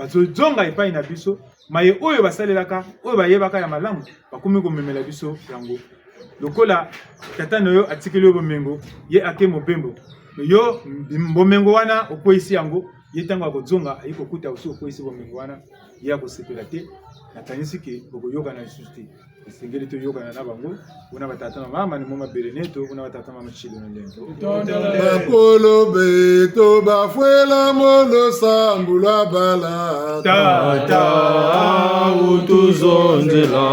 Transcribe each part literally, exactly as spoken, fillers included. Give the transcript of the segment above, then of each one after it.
Zo-, zonga epai na biso, maye oyo basalelaka, oyo bayebaka ya malamu, bakomi komemela biso yango. Lokola tata na yo atikeli yo bomengo, ye ake mobembo. Yo, bomengo wana okweisi yango, ye ntango akozonga, aye kokuta osi okweisi bomengo wana, ye akosepela te. Nakanisi ke bokoyokana lisusu te. Esengeli toyokana na bango, kuna batata na mama, ni mo mabele neto, kuna batata mama tshilo na ndembo. Bakolo beto bafwela mo lusambulu lwa bala. Tata, utuzonzela.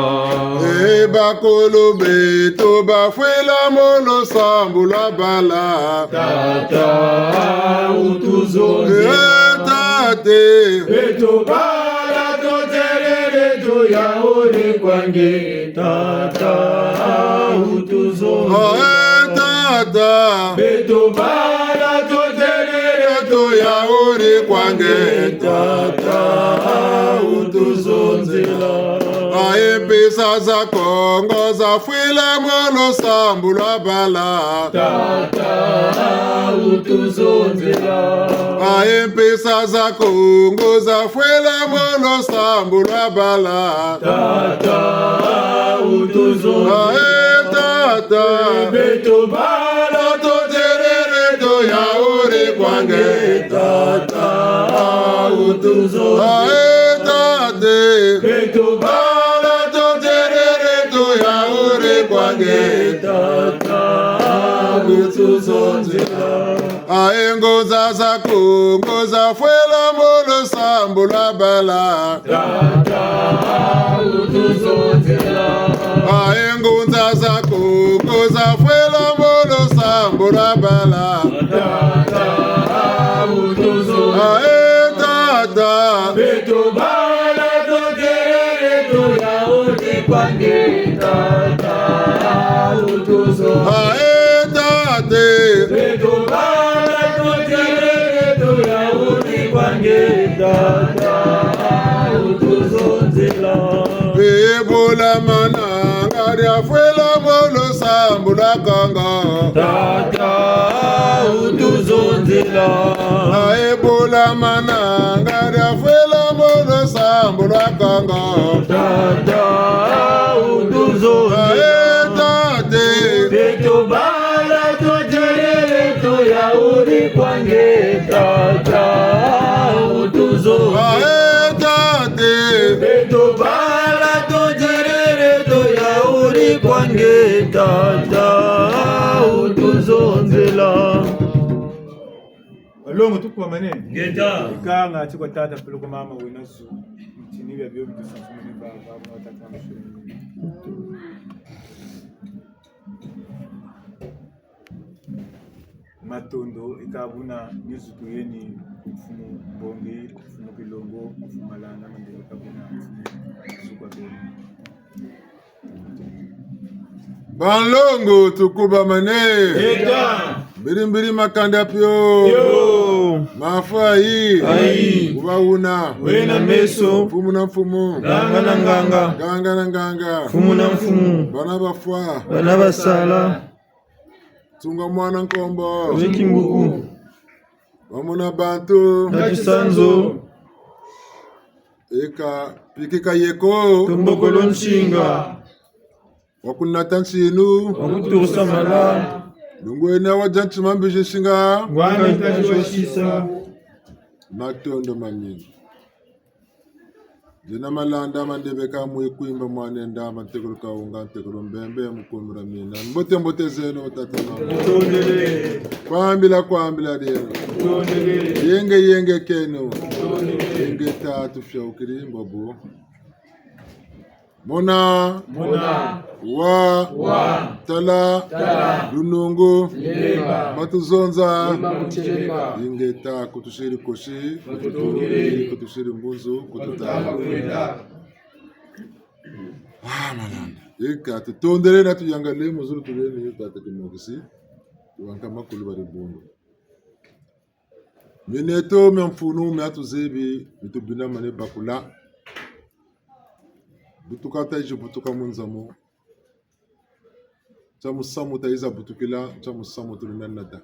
E bakolo beto bafwela mo lusambulu lwa bala. Tata, utuzonzela. E tate. Beto bala totelele toya ori kwa nge. Tata, utuzonzela. Ae tata. Beto bala totelele toya ori kwa nge. Tata, utuzonzela. Ae mpisa za Kongo zafwila mo lusambulu lwa bala. Tata, utuzonzela. Ae mpisa za Kongo zafwila mo lusambulu lwa bala. Tata, utuzonzela. Ae tata. Beto bala totelele toya ori kwa nge. Tata, utuzonzela. Ae tate. Beto bala totelele toya ori kwa nge. Tata, utuzonzela. Ae ngunza za Kongo zafwila mo lusambulu lwa bala. Tata, utuzonzela. Ae ngunza za Kongo zafwila mo lusambulu lwa bala. Tata, utuzonzela. Ae tata. Beto bala totelele toya ori kwa nge. Tata, utuzonzela. Ae tate. Beto bala totelele toya ori kwa nge. Tata, utuzonzela. E bula mananga diafwila mo lusambulu lwa Kongo. Tata, utuzonzela. Ae bula mananga diafwila mo lusambulu lwa Kongo. Tata, utuzonzela. Ae tate. Beto bala totelele toya ori kwa nge. Tata, utuzonzela. Ae tate. Beto bala totelele toya ori kwa nge. Tata, utuzonzela. Balongo, tukubamane. Ngeta. Ikanga ti kwa tata, peleko mama wena zu. Ntini bia bio bitusa mfumane ba, ba, ba, tata. Matondo, eka buna nizu tuyeni, mfumu Mbongi, mfumu Kilongo, mfumu Malanda, mandele eka buna, mfumu Zuka beni. Banlongo, tukubamane. Ngeta. Mbiri mbiri makanda pio. Yo. Mafu ayi. Ayi. Kuba wuna. Wena meso. Mfumu na mfumu. Nganga na nganga. Nganga na nganga. Mfumu na mfumu. Bana bafwa. Bana basala. Tunga mwana nkombo. Weki mbuku. Wamona bantu. Ngati sanzo. Eka, pikika yeko. Tombokolo nsinga. Wakunata nsinu. Wakuturusa mala. Lungwena wadia ntima mbizi nsinga. Ngwanga ntaji wasisa. Matondo mamingi. Dina Malanda Mandebeka, mwe Kwimba, mwana Ndamba, ntekolo Kawunga, ntekolo Mbembe, mukumira mina. Mbote, mbote zeno, tata mama. Tutondele. Kwambila, kwambila deno. Tutondele. Yenge, yenge keno. Tutondele. Yenge tatu fiaukiri, mbobo. Mona. Mona. Wa. Wa. Tala. Tala. Lunungu. Lemba. Matuzonza. Lemba mutieleka. Ingeta, kutusiri kosi. Matutungiri. Kutusiri mbunzu. Kututanga kwenda. Ah, Malanda. Eka, tutondele na tuyangalele mu zulu tuleni, tata Kimokisi. Tuwanka makulu bari bundu. Mineto mia mfunu mia tuzebi, mi tubinamane bakula. Butuka tayizi butuka mu nza mo. Tia musamu tayiza butukila, tia musamu tuli na nata.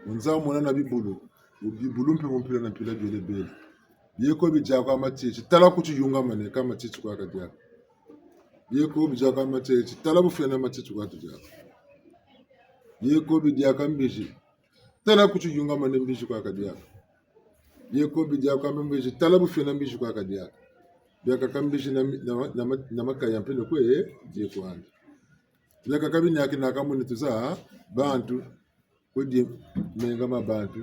Mu nza mo muna na bibulu, bibulu mpe mu mpila na mpila biele biele. Bieko bidiaka matiti, tala ku tiyungamane ka matiti kwa kadiaka. Bieko bidiaka matiti, tala bufwena matiti kwa tudiaka. Bieko bidiaka mbizi, tala ku tiyungamane mbizi kwa kadiaka. Bieko bidiaka mbizi, tala bufwena mbizi kwa kadiaka. Biakaka mbizi na, na, na, na makaya mpe ne kwe die kwandi. Biakaka biniakinaka mu nitu za bantu, kwe die menga ma bantu,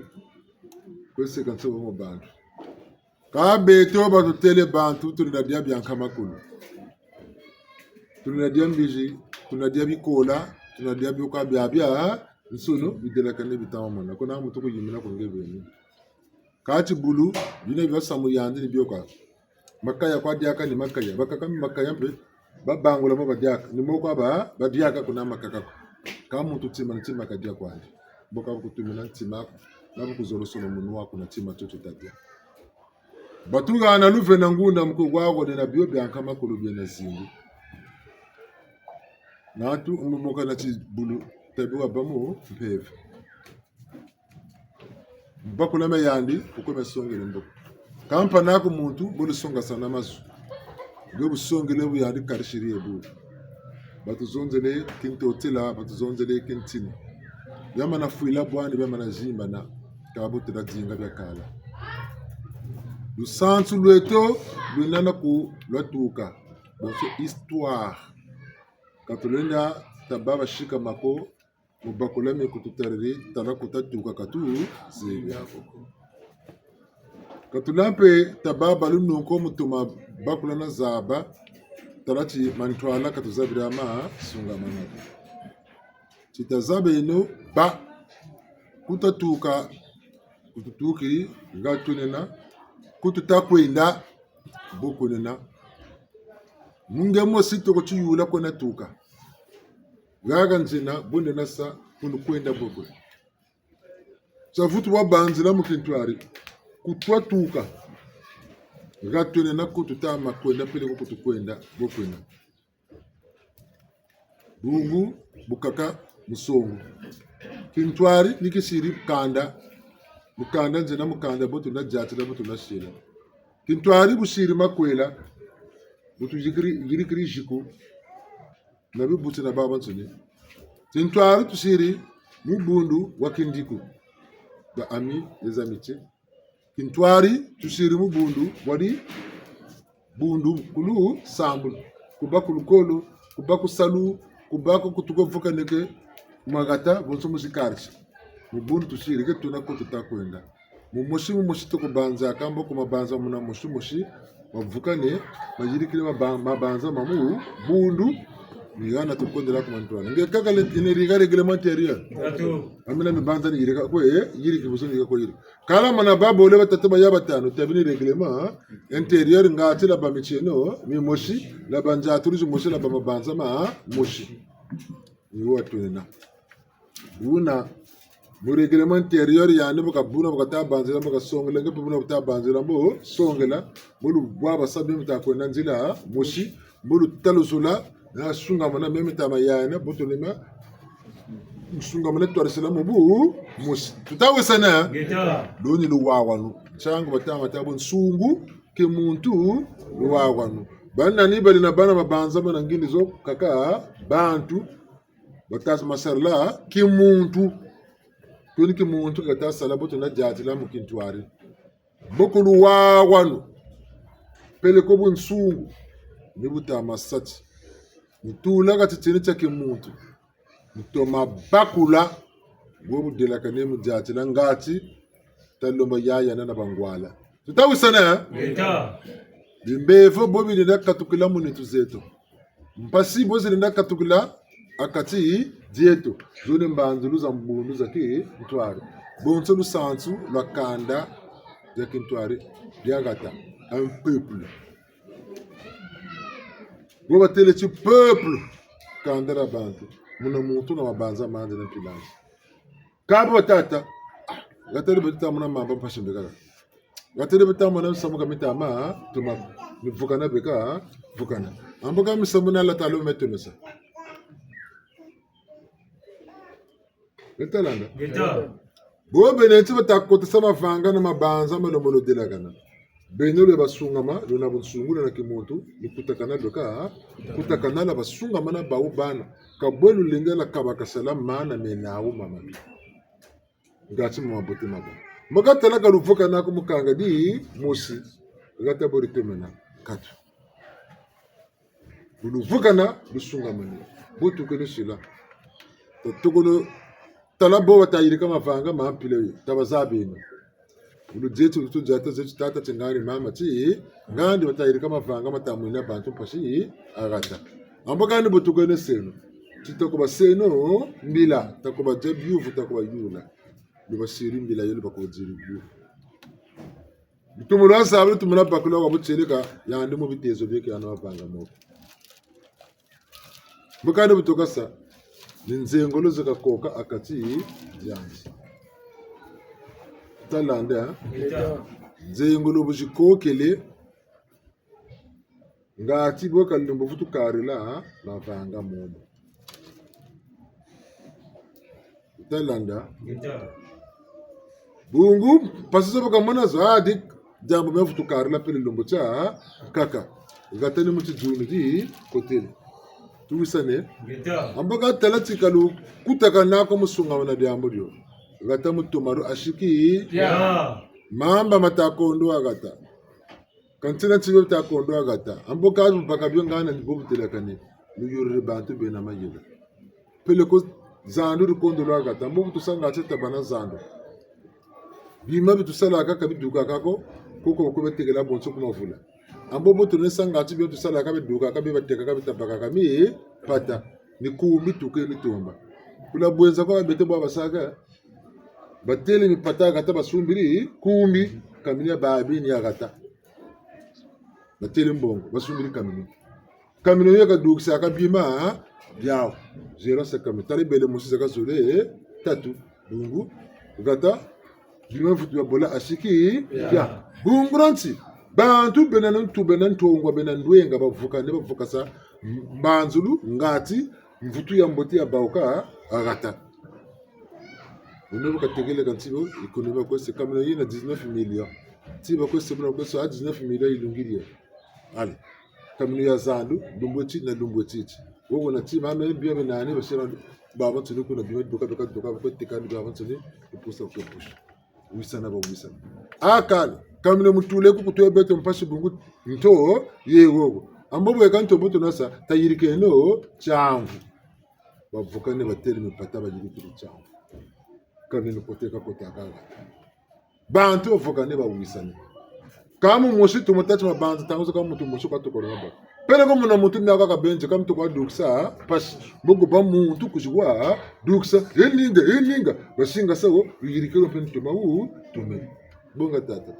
kwe seka nsobo mu bantu. Kâ beto batutêle bantu, tulenda dia bia nkama kulu. Tulenda dia mbizi, tulenda dia bikola, tulenda dia bioka biabia, nsunu, bidelakane bita mona. Kuna muntu kuyimbila kwa nge beni. Kâ tibulu, bina bia samu yandi ni bioka. Makaya kwa diaka ni makaya. Bakaka mi makaya mpe, babangula mo badiaka. Ni mo kwa ba, badiaka kuna makaka ko. Kâ muntu tima ni tima kadia kwandi. Mbo ka kutumina ntima ko, na bu kuzolo sono munwa ko na tima tio tio tadia. Batuhana luvena ngunda mu kwe wawonena bio bia nkama kulu biena zingu. Natu mbomoka na tibulu, tabi wabâ mu mpeve. Mbakula me yandi, kuko me songele mboko. Kâ mpangi'aku muntu, bwe lusongasana mazu. Nge busongele bu yandi karisiri ebu. Batuzonzele kintotela, batuzonzele kintinu. Biamana fwila bwani, biamana zimbana, kâ bu tula dinga biakala. Lusansu lweto, lwena na ku lwatuka. Bonso histoire. Ka tulenda tabâ basikama ko, mu bakula mi kututariri, tala ku tatuka ka tuzebi ako ko. Ka tula mpe tabâ balununku mu toma bakula na zaba, tala ti mantwala ka tuzabila ma sungamana ko. Ti tazabeno bâ, ku tatuka, ku tutukiri, nga twenena, ku tutakwenda, bo kwenena. Mu nge mosi toko tiyula kwena tuka. Haha nzina, bu nena sa, kunu kwenda bo kwe. Sa vutu wabanzila mu kintwari, ku twatuka. Nga twenena ku tutama kwenda, peleko ku tukwenda, bo kwena. Bungu, bukaka, musongo. Kintwari, ni kisiri kanda. Mu kanda, nzena mu kanda, bo tuna diatila, bo tuna sila. Kintwari busiri makwela, bu tuyirikiri, yirikiri ziku, na bibuti na babansoni. Kintwari tusiri mu bundu wa kindiku, ba amis, les amitiés. Kintwari tusiri mu bundu bwa dibundu ku lusambulu, ku bâ ku lukolo, ku bâ ku salu, ku bâ ku tuka vukaneke, mahata, bonso mu zi quartier. Mu bundu tusiri, ke tuna ko tutakwenda. Mu mosi, mu mosi toko banzaka, mbo ku mabanza muna mosi mosi, mavukane, mayirikiri maba-, mabanza ma mu bundu, ni hana tukondela ku mantwala. Nge kaka le, ine rika règlement intérieur. Atu. Amina mibanza ni yirika kwe, eh, yiriki buzo ni yirika kwe yirika. Kala mana babole batatu baya batanu, tabi ni règlement intérieur, ngati laba mitieno mimosi, laba nzaturu zimosi, laba mabanza mamosi. Ni wo twena. Buna, mu règlement intérieur yandi, bu ka buna, bu kata banzila, bu kasongela, nge mpe buna bu ta banzila, mbo songela, mbo lubwa basa meme ta kwenda nzila mosi, mbo luta luzula, na sungamana meme ta mayana, bo tuna ma, sungamana twarisila mu bu mosi. Tuta wisana? Ngeta. Lo ni luwawanu. Nsangu batâ ma ta bo nsungu, kimuntu, luwawanu. Bana ni bali na bana mabanza, bana ngindi zo, kaka, bantu, bata sa ma sarila kimuntu. Kuni kimuntu kata sala bo tuna diatila mu kintwari. Bo ku luwawanu. Peleko bunsungu, ni bu ta ma sa ti. Ni tula ka titini tia kimuntu. Ni toma bakula, bwe budelakane mu diatila ngati, ta lomba yaya na na bangwala. Tuta wisana, eh? Ngeta. Bimbevo bo bilenda katukila mu nitu zeto. Mpasi bo zilenda katukila ha kati dieto. Zo ni mbanzulu za mbundu za kintwari. Bonso lusansu lwa kanda dia kintwari dia hata. Un peuple. Bo batêle ti peuple, kanda dia bantu. Muna muntu na mabanza mandi na mpila andi. Kâ bo tata, ah, hata di beti ta mona mamba mpasi mbi kaka. Hata di beti ta mona misamu ka mita ma, tuma, mivukana beka, vukana. Ambo ka misamu na lata lo metemesa. Beta landa. Ngeta. Bo bena ti bata kotesa mavanga na mabanza malembolo delakana. Beno lwe basungama, lwena bunsungu, lwena kimuntu, lukutakana lweka, kutakana lwa basungama na bawu bana. Ka bwe lulendela kabakasala mana mena awu mama. Ngati mwa mbote maba. Mbo ka tala ka luvukana ko mu kanga dimosi, hata bo ditomena katu. Bu luvukana, lusungamane. Bo tukeno sila. Ta tokono tala bo bata yirika mavanga ma mpila yo. Tabazabeno. Bu luzebi ti lutu zata zebi ti tata ti ngani mama ti, ngandi bata yirika mavanga mata mwina bantu mpasi, hata. Ambo kani bu tukeno seno. Ti takuba seno, mbila, takuba dia biyuvu, takuba yula. Lubasiri mbila yo, lubakuziri biyuvu. Lutumu lwa zaba, lutumu lwa bakula kwa butieleka, yandi mu bitezo bieki yandi wavanga moko. Mbo kani bu tukasa, ni nzengolo zeka koka ha kati diandi. Talanda, eh? Nzengolo bu zikokele, ngati bo ka lumbu vutu karila, ha? Mavanga momo. Talanda. Bungu, mpasi zo bu kamona zo, ha, di, diambu me vutu karila peleko lumbu tiakaka. Hata ni mu tidzunu di kotele. Tuwisane? Ambo ka tala ti ka lukutakana ko mu sungamana diambu dio. Hata mu toma dio asiki. Mamba mata kondo hata. Ka ntina nti bio bita kondo hata. Ambo ka bubaka bio ngana ni bo butelakane. Luyuriri bantu bena mayela. Peleko zandu di kondo lwa hata. Ambo bu tusa ngati tabâ na zandu. Bima bi tusalaka ka bidukaka ko, koko ko betekela bonso ku mavula. Ambo bu tunesa ngati bio tusalaka bidukaka, bie batekaka, bita bakaka mipata. Ni kumbi tuke ni tomba. Kula bwenza kwa beto bwa basaka. Batele mipata hata basumbiri kumbi, kamini ya babi ni ya hata. Batele mbongo, basumbiri kamini. Kamini yo kadukisaka bima biawu. Zéro cinq kamini. Tala bele mosi zaka zole, eh, tatu. Bungu, hata, bima vutu ya bola asiki, ya. Bungu dia nti, bantu bena ntu, bena ntongwa, bena ndwenga, bavukane, bavukasa, mbanzulu, ngati, mvutu ya mbote ya bawuka, hata. Beno bu katekele ka nti bo, économie bakwese kamina yina dix-neuf millions. Ti bakwese buna bakwese, ah, dix-neuf millions yilungiri. Allez. Kamina ya zandu, lumbu ti na lumbu ti ti. Wowo na ti mame bia bena nani basira babansoni kuna bima duka beka duka bakwe tekani babansoni, kupusa kupusa. Wisana bawisana. Akala, kamina mutule ku kutwe beto mpasi bungu nto ye wowo. Ambo bwe ka nto bo tunasa, tayirikeno tiamvu. Bavukane batele mipata bayirikiri tiamvu. Kamina koteka kotaka. Bantu bavukane bawisane. Ka mu mosi tumu tati mabanza ntangu zo ka muntu mosi kwa tukolo mabaka. Peleko muna muntu miaka kabenze ka muntu kwa dukisa mpasi. Mbo ku bâ muntu kuziwa dukisa. Eninga, eninga. Basinga sa wo, luyirikelo mpe ntoma wu, tome. Bonga tata.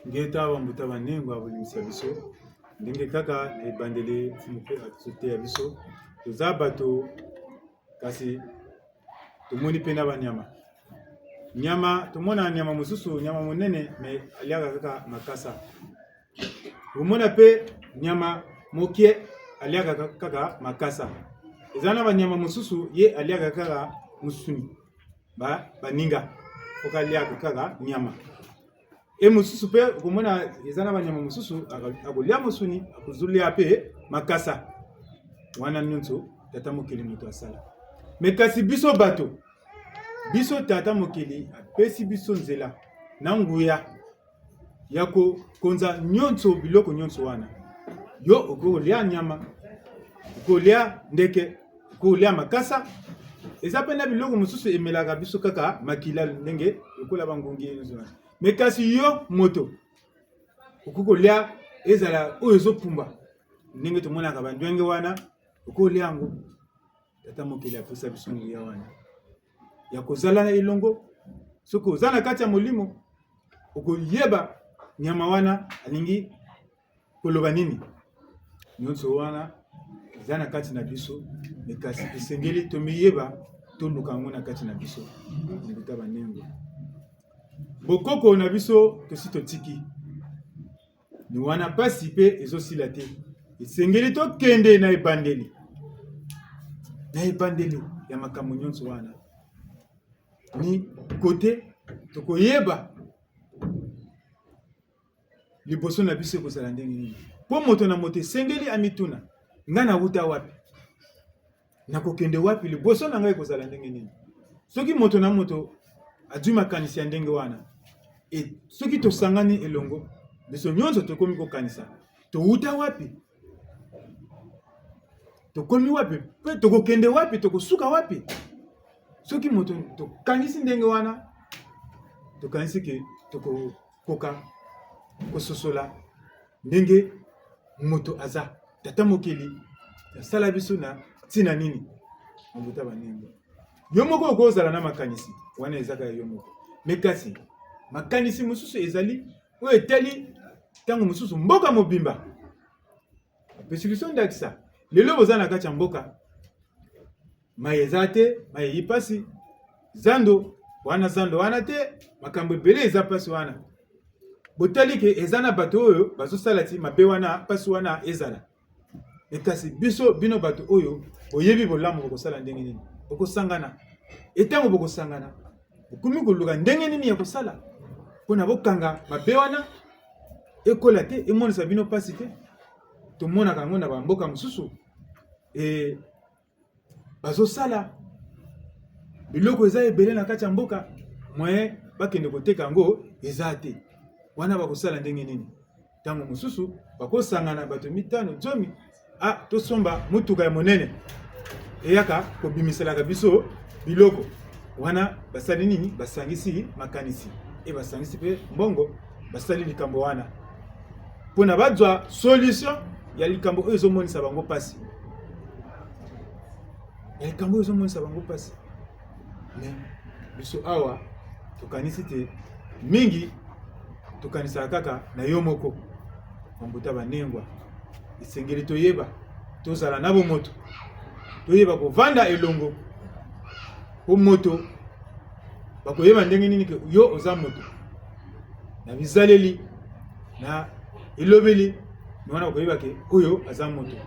Ngeta bambuta banengwa, bolimbisa biso. Ndenge kaka na ebandeli mfumu mpe atuteya biso. Toza bato, kasi tomoni mpe na banyama. Nyama, tomona nyama mosusu, nyama monene, mais aliaka kaka makasa. Omona mpe nyama moke, aliaka ka-, kaka makasa. Eza na banyama mosusu, ye aliaka kaka musuni. Ba, baninga. Faut que aliaka kaka nyama. E mosusu mpe, okomona, eza na banyama mosusu, ako-, akolia musuni, akozolia mpe makasa. Wana nyonso, Tata Mokeli moto asala. Mais kasi biso bato, biso Tata Mokeli apesi biso nzela na nguya ya kokonza nyonso, biloko nyonso wana. Yo okolia nyama, okolia ndeke, okolia makasa. Eza mpe na biloko mosusu emelaka biso kaka makila, ndenge lokola bangungi nyonso wana. Mais kasi yo moto, okoki kolia ezala oyo ezopumba. Ndenge tomonaka bandwenge wana, okolia yango. Tata Mokeli apesa biso nguya wana ya kozala na elongo. Soki oza na kati ya molimo, okoyeba nyama wana alingi koloba nini. Nyonso wana eza na kati na biso, mais kasi esengeli tomiyeba, toluka yango na kati na biso. Mbuta banengwa, bokoko na biso tosi totiki. Ni wana mpasi mpe ezosila te. Esengeli tokende na ebandeli. Na ebandeli ya makambo nyonso wana. Ni kote tokoyeba liboso na biso ekozala ndenge nini? Mpo moto na moto esengeli amituna: ngai nawuta wapi? Nakokende wapi? Liboso na ngai ekozala ndenge nini? Soki moto na moto azwi makanisi ya ndenge wana, e, soki tosangani elongo, biso nyonso tokomi kokanisa: towuta wapi? Tokomi wapi? Mpe tokokende wapi? Tokosuka wapi? Soki moto tokanisi ndenge wana, tokanisi ke tokokoka kososola ndenge moto aza. Tata Mokeli asala biso na ntina nini? Bambuta baninga, yo moko okozala na makanisi, wana ezaka ya yo moko. Mais kasi, makanisi mosusu ezali oyo etali ntango mosusu mboka mobimba. Napesi biso ndakisa. Lelo boza na kati ya mboka, mai eza te, mai eyi mpasi, zando wana, zando wana te, makambo ebele eza mpasi wana. Botali ke eza na bato oyo bazosala ti mabe wana, mpasi wana ezala. E kasi biso, bino bato oyo boyebi bolamu, bokosala ndenge nini? Bokosangana. E ntango bokosangana, bokomi koluka ndenge nini ya kosala mpo na bokanga mabe wana ekola te, emonisa bino mpasi te. Tomonaka yango na bamboka mosusu. E, bazosala, biloko eza ebele na kati ya mboka, moyen bakende koteka yango eza te. Wana bakosala ndenge nini? Ntango mosusu bakosangana bato mitano, zomi, ah, tosomba motuka ya monene eyaka kobimiselaka biso biloko. Wana basali nini? Basangisi makanisi, e, basangisi mpe mbongo, basali likambo wana mpo na bazwa solution ya likambo oyo ezomonisa bango mpasi. Ya likambo oyo ezomonisa bango mpasi. Mais biso awa, tokanisi te, mingi tokanisaka kaka na yo moko. Bambuta banengwa, esengeli toyeba, tozala na bomoto, toyeba kovanda elongo. Mpo moto, bakoyeba ndenge nini ke yo oza moto? Na bizaleli, na elobeli, ni wana bakoyeba ke oyo aza moto.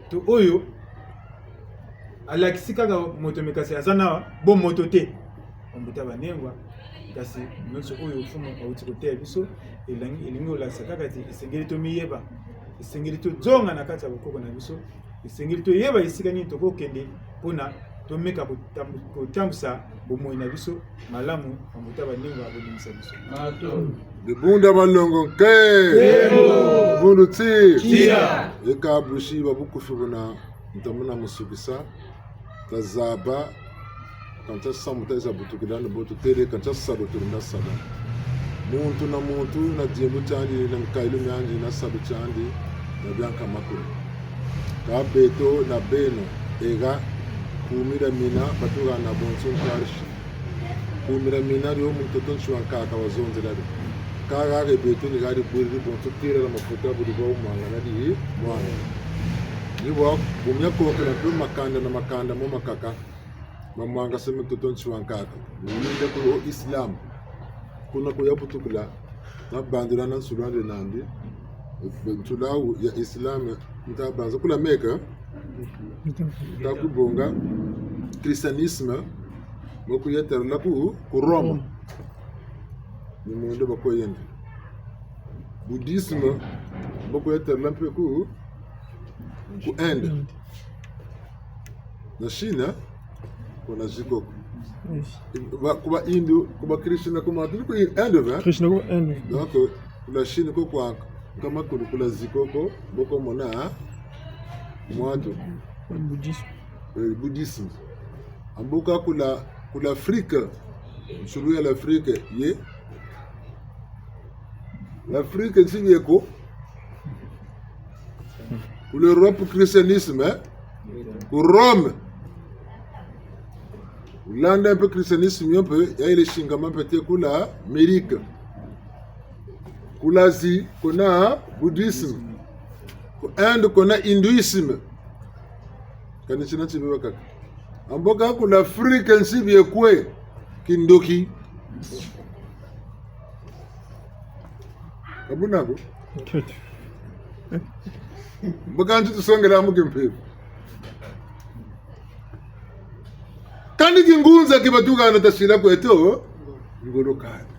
To oyo alakisi kaka moto, mais kasi aza na bomoto te. Bambuta banengwa, kasi nyonso oyo mfumu auti koteya biso, elingi, elingi kolakisa kaka ete esengeli tomiyeba, esengeli tozonga na kati ya bokoko na biso, esengeli toyeba esika nini tokokende mpo na tomeka kotambu-, kotambusa bomoi na biso malamu. Bambuta banengwa, bolimbisa biso. Dibundu dia balongo nke. Dibundu ti. Tia. Eka busi babukufi buna ntamuna musukisa. Tazaba, kansi samu tayiza butukila ni bo tutêle, kansi salu tulenda sala. Muntu na muntu na dimbu tiandi, na mikayulu miandi, na salu tiandi, na bia nkama kulu. Kâ beto na beno, ega, kumi dia mina, batuhana bonso ntarisi. Kumi dia mina dio muntu ntoto nsi wa nkaka wazonzela dio. Kâ hari beto ni hari bwiri bonso têla na mafuta buri bwa umwangana di mwangana. Ni bwa bumia kokela mpe makanda na makanda mo makaka. Mamwangase mu ntoto nsi wa nkaka. Ni yinde ku o Islam. Kuna ku yabutukila. Nabandula na nsulu andi nandi. Nsulu awu ya Islam. Ntabanza kula Mecque. Ntakubonga. Christianisme. Mbo kuyeterela ku, ku Rome. Ni mwendo bakwe yende. Bouddhisme. Mbo kuyeterela mpe ku, ku Inde. Na Chine, kuna zikoko. Ba, ku ba Hindu, ku ba Krishna, ku ma, ku Inde, hein? Krishna ku Inde. Donc, kuna Chine ko kwa, nkama kulu kuna zikoko, boko mona, hein? Mwatu. Bouddhisme. Eh, bouddhisme. Ambuka kuna, kuna Afrique, nsulu ya l'Afrique, ye. L'Afrique, nsi yeko. Ku l'Europe, christianisme, hein? Ku Rome. Landa mpe christianisme yo mpe, yayele singama mpe te ku l'Amérique. Ku l'Asie, kuna bouddhisme. Ku Inde, kuna hindouisme. Kani tina tibi bakaka. Amboka ku l'Afrique nsi bie kwe, kindoki. Ka buna ko? Mboka nti tusongela mu kimpeve. Kani kingunza ki batuhana tasila kweto, ngolo kani.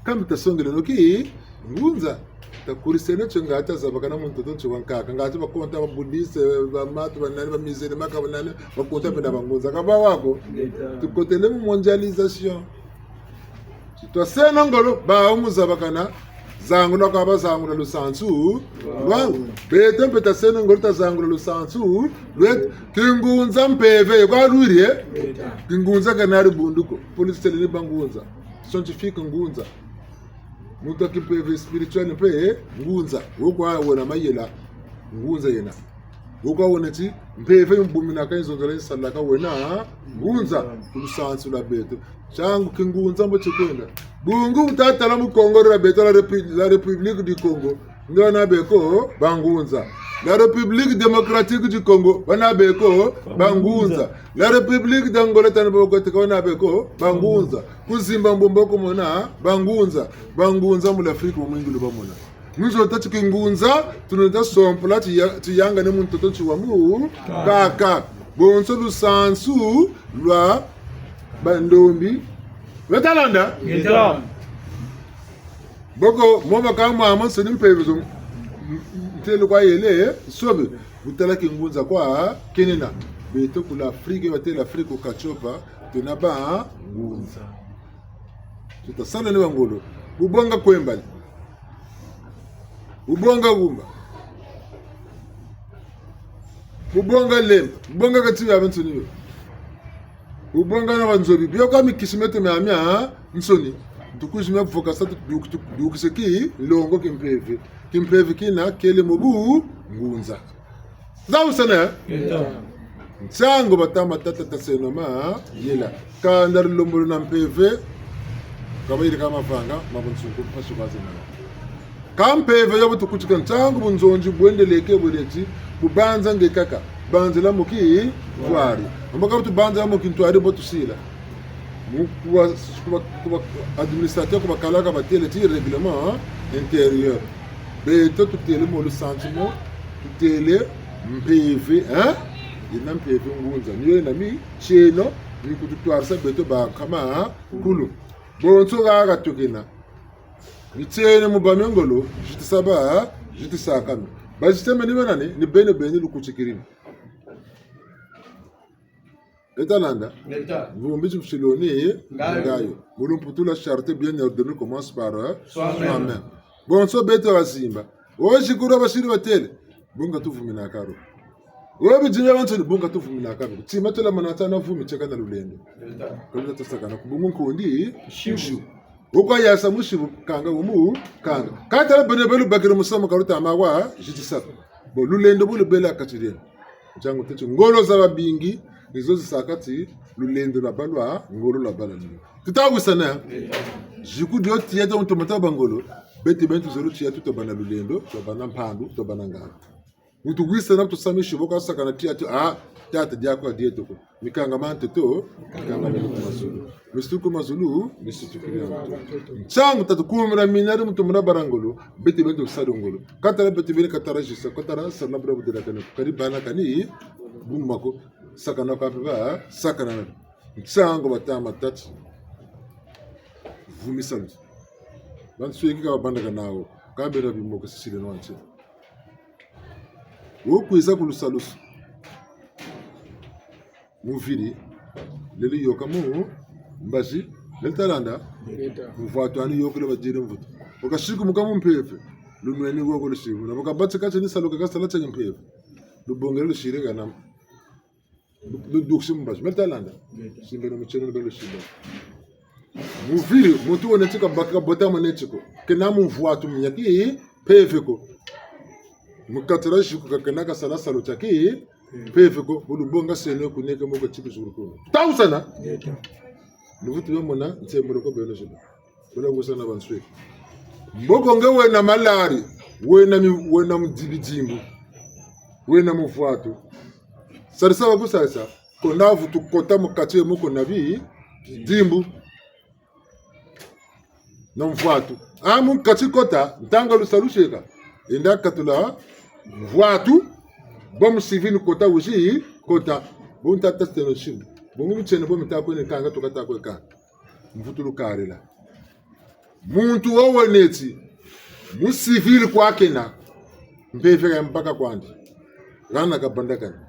Kambi tasongela no kingunza. Takuriseno tio ngatu tazabakana mu ntoto tio wa nkaka. Ngatu bakonta ba bouddhiste, ba matu, ba nani, ba musulman, ka ba nani, bakonta bena bangunza. Ka bwa ko? Ngeta. Tukotele mu mondialisation. Ti twaseno ngolo, bawu mu zabakana, zangula kwa bazangula lusansu lwawu. Beto mpe taseno ngolo tazangula lusansu lweto. Kingunza mpeve, kwa lwiri, eh? Kingunza ka nari bundu ko. Police tele ni bangunza. Scientifique ngunza. Muntu wa kimpeve spirituel mpe, eh, ngunza. Wo kwa wena mayela, ngunza yena. Wo kwa wena ti, mpeve yimbuminaka, yinzonzela, yinsalaka wena, ngunza, ku lusansu lwa beto. Ntiangu kingunza mbo tikwenda. Bungu bu tatala mu Congo dia beto la Répu-, la République du Congo. Nge bana beko bangunza. La République démocratique du Congo, bana beko bangunza. La République d'Angola, tani boko teka, bana beko bangunza. Ku Zimbabwe mbo ko mona bangunza. Bangunza mu l'Afrique mu mwingi lu bamona. Mu nzo tâ ti kingunza, tunata sompola ti ya-, ti yangane mu ntoto ti wa mu kaka. Bonso lusansu lwa bandombi. Beta landa? Ngeta. Boko, mo baka mwa mansoni mpeve zo, m-, m-, ntele kwa yele, sobe, bu tala kingunza kwa kenena. Beto ku l'Afrique, batêle Afrique, ku Katiopa, twena bangunza. Tuta sala ni bangolo. Bu bonga Kwembali. Bu bonga Gumba. Bu bonga Lemba. Bu bonga kati ya bansoni yo. Bu bonga na banzobi. Bio kwa mikisi mieto miamiansoni. Ntukuzi mia voka sa tu-, tu-, tu-, tukise kinlongo kimpeve. Kimpeve kina kele mu bungunza. Za usana? Ngeta. Ntiangu batâ ma tata taseno mayela. Kanda lulembolo na mpeve. Ka bayirika mavanga, ma bunsungu, mpasi kwa zena. Ka mpeve yo bu tukutika ntiangu bunzonzi bwendeleke bwena ti, bu banza nge kaka, banzila mu kintwari. Mbo ka bu tubanzila mu kintwari mbo tusila. Mu, ku ba, ku ba, ku ba administrateur, ku bakalaka batêle ti règlement intérieur. Beto tutêle mo lusansu mo, tutêle mpeve, hein? Yena mpeve ngunza. Ni yo yena mitieno, mi kututwarisa beto bankama kulu. Bonso haha tukina. Mitieno mu bâ mia ngolo, zitisa ba, zitisaka mi. Bazitemeni bena ni, ni beno beni lukutikiri mi. Beta landa? Ngeta. Mvumbi ti mfiloni, ngayo. Ngayo. Mu lumputu la charité bien ordonnée commence par, euh, soi-même. Soi-même. Bonso beto bazimba. Wo zikuru basiri batêle. Bunga tuvuminaka ro. Wo bidimbu bia bansoni bunga tuvuminaka ro. Tima tela manata na vumi tieka na lulendo. Ngeta. Ka luta tasakana ku bungu nkondi. Shibu. Shibu. Wo kwa yasa mu shibu kanga wo mu kanga. Ka tala beno beno bakiri musamu ka luta ma wa, zitisaka. Bo lulendo bu lubela kati dieno. Ntiangu teti ngolo za babingi, ni zo zisaka ti lulendo lwabâ lwa ngolo lwabâ lwa lulendo. Tuta wisana? Ziku dio tiya tia ntomata bangolo, beto beni tuzolo tiya tu twabâ na lulendo, twabâ na mpandu, twabâ na nganga. Muntu wisana tusamisi bo kasakana tiya tu, ah, tata diaku ka dieto ko. Mikangama ntoto, mikangama ku mazulu. Misitu ku mazulu, misitu ku mazulu. Ntiangu tatu kumira minari muntu muna bâ na ngolo, beto beni tusari ngolo. Ka tala beto beni ka tala zisa, ka tala sala bula budelakane, kani bana kani, buma ko, sakana kwa mpe ba, sakana na. Ntiangu batâ ma tata. Vumisa nti. Bansweki ka babandaka nawu, ka bena bimoko sisile no anti. Wo kwiza ku lusalusu. Muviri, leli yoka mu mbazi, leli talanda. Ngeta. Muvwatu ani yokele badiri mvutu. Wo kasikumuka mu mpeve, lunweni wo ko lusibu. Na bo kabatika tieni salu ka kasala tieni mpeve. Lubongele lusiri kanama. Lu-, lu-, lukisi mu mbazi. Meli talanda. Ngeta. Simbeno mitieno belo simba. Muviri, muntu wena ti kabaka bota mane ti ko. Kena muvwatu mu ya kimpeve ko. Mu kati dia ziku ka kena kasala salu tia kimpeve ko. Bu lubonga seno kuneke moko ti kizulu ko. Tausana? Ngeta. Luvutu bia mona, nsembolo ko beno ziba. Bala kusana bansweki. Mboko nge wena malari, wena mi-, wena mudibidimbu, wena muvwatu. Sarisa bakusarisa, ko na vutu kota mu kati moko na bidimbu. Na mvwatu. A mu kati kota, ntangu lusalusu yeka. Enda katula mvwatu, bo musivini kota wizi, kota. Bo nta tasi teno nsimu. Bo ngu mitieno bo mita kwene kanga, tuka ta kwe kanga. Mvutulu karila. Muntu wo wena ti, Mu civil kwa kena, mpeve ka ya mbaka kwandi. Hana kabandakana.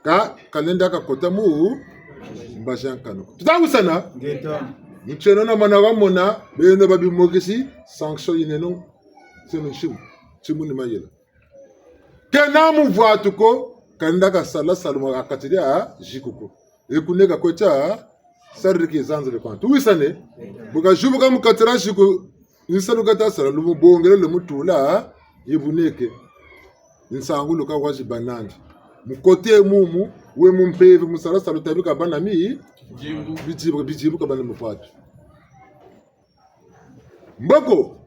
Ka, kalenda kakota mu mbazi ya nkanu. Tuta wisana? Ngeta. Ntieno na mana wamona, beno babimokisi, sanction yineno, seno ntimu, ntimu ni mayela. Kena muvwatu ko, kalenda kasala salu mu kati dia ziku ko. E kune kakweti sariri ki zanzele kwa. Tuwisane? Bu kazibuka mu kati dia ziku, nsalu kata sala, lumubongele, lumutula, yibuneke. Nsangu luka wazi banandi. Mu kote mumu, we mu mpeve, mu sala salu tabi kabâ na mi, bidibu, bidibu kabâ na muvwatu. Mboko,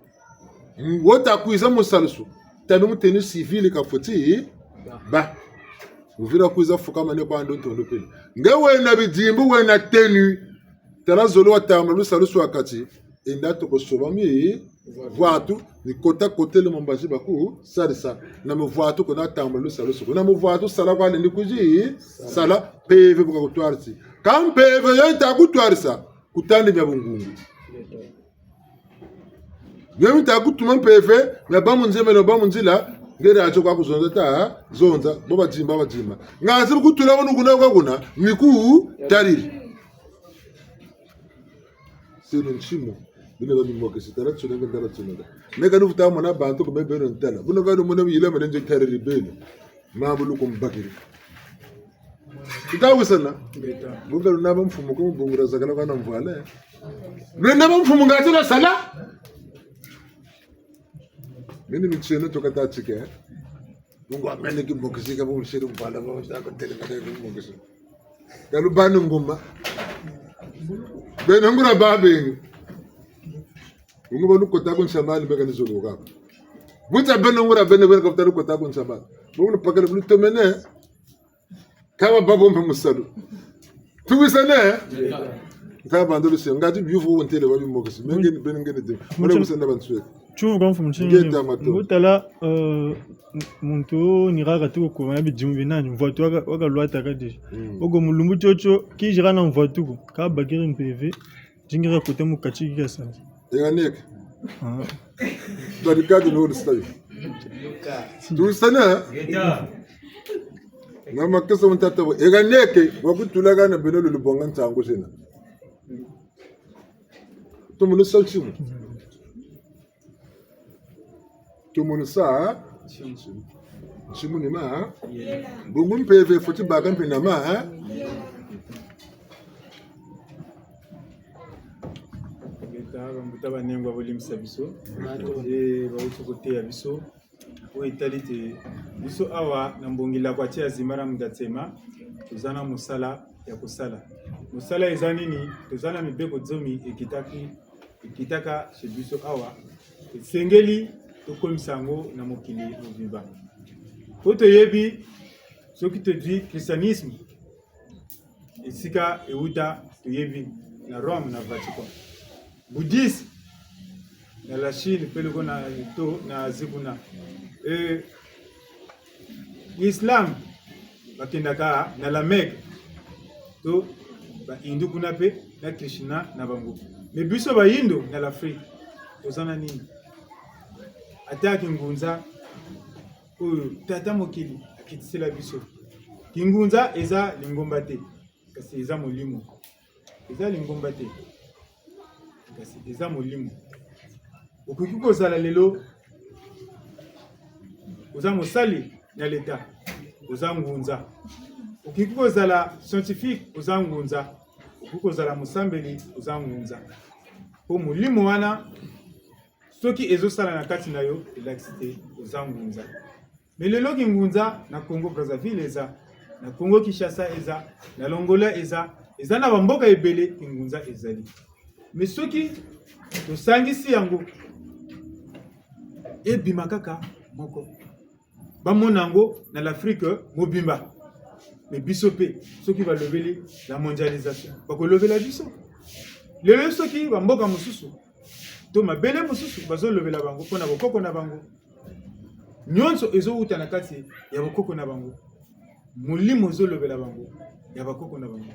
wo ta kwiza mu salu so, tabi mu tenue civile kafweti bâ. Wuvila kwiza fukama ne kwa ndo ntondo pele. Nge wena bidimbu, wena tenue. Tala zolo watambula lusalusu ha kati. Enda toko soba mivwatu, ni kota kotele mu mbazi baku sarisa. Na muvwatu kuna tambula lusalusu. Kuna muvwatu sala kwa lendi kwizi sala, mpeve bu kakutwarisi. Ka mpeve yo yita kutwarisa, kutandi mia bungungu. Mio mita kutuma mpeve, mia bâ mu nzila, mia bâ mu nzila, ngeri atio kwa kuzonza ta zonza, bo badimba, badimba. Nga zi bu kutula munu kuna kwa kuna, ni kutariri. Seno ntimu, bino babimokisi, tala tsoneka, tala tsoneka. Meka nuvuta mona bantu ko me beno ntala. Buno ka lumona yila mene nzo tariri beno. Mambu lukumbakiri. Tuta wisana? Ngeta. Bunga luna ba mfumu ko mu bungu dia zakala kwa na mvwala. Lwena ba mfumu ngatu na sala. Mini mitieno toka ta tike. Bungu amene ki mokisi ka bu siri mvwala ba ta ko tele ka bu mokisi. Ka lubani nguma. Beno nguria ba bengi. Bungu ba lukota ku nsamani beka ni zolo kaka. Buta beno nguria beno beno kafuta lukota ku nsamani. Bungu lupakala bu lutomene. Ka ba bâ bo mpe mu salu. Tuwisane? Nta bandu lusi, ngati biyuvu wo ntele babimokisi. Me ngeni beni ngeni de. Mwana kusenda bansweka. Tiyuvu kwa mfumu ntsini. Ngeta mato. Ngutala, eh, muntu ni kaka tuko kwa bidimu binani. Mvwatu waka, waka lwata kadi. Mm. Oko mu lumbu tiotio, kizira na mvwatu ko. Kabakiri mpeve. Dingira kote mu kati kia sanza. Ega neke. Ah. Barikadi no lusayi. Tuwisane? Ngeta. Na makesa mu tata bo. Ega neke, wakutula kana beno lulubonga ntangu zina. Tumunu sa ntimu. Tumunu sa ntimu. Ntimu ni ma. Bungu mpeve fweti baka mpe na ma. Ngeta, bambuta banengwa, bolimbisa biso. Eh, bawuti koteya biso. Oyo etali te biso awa na Mbongi Lakwati ya Zimbala Mudatsema, toza na mosala ya kosala. Mosala eza nini? Toza na mibeko zomi ekitaki, ekitaka chez biso awa. Esengeli tokomisa yango na mokili mobimba. Po toyebi, soki tozwi christianisme, esika euta, toyebi, na Rome, na Vatican. Bouddhisme, na la Chine, pe loko na, to, na Asie kuna. Eh, Islam, bakendaka na la Mecque, to ba Hindu kuna pe, na Krishna na bango. Mais biso ba Hindu na l'Afrique, toza na nini? Ata kingunza, oyo tata mokili akitisela biso. Kingunza eza lingomba te, kasi eza molimo. Eza lingomba te, kasi eza molimo. Okoki kozala lelo, oza mosali na leta, oza ngunza. Okoki kozala scientifique, oza ngunza. Okoki kozala mosambeli, oza ngunza. Po molimo wana, soki ezosala na kati na yo, elakisi te oza ngunza. Mais lelo kingunza na Congo Brazzaville eza, na Congo Kinshasa eza, na l'Angola eza, eza na bamboka ebele kingunza ezali. Mais soki tosangisi yango, ebima kaka moko. Bamona yango na l'Afrique mobimba. Mais biso pe, soki balobeli la mondialisation, bakolobela biso. Lelo soki bamboka mosusu, to mabele mosusu, bazolobela bango mpo na bokoko na bango. Nyonso ezowuta na kati ya bokoko na bango. Molimo ezolobela bango ya bakoko na bango.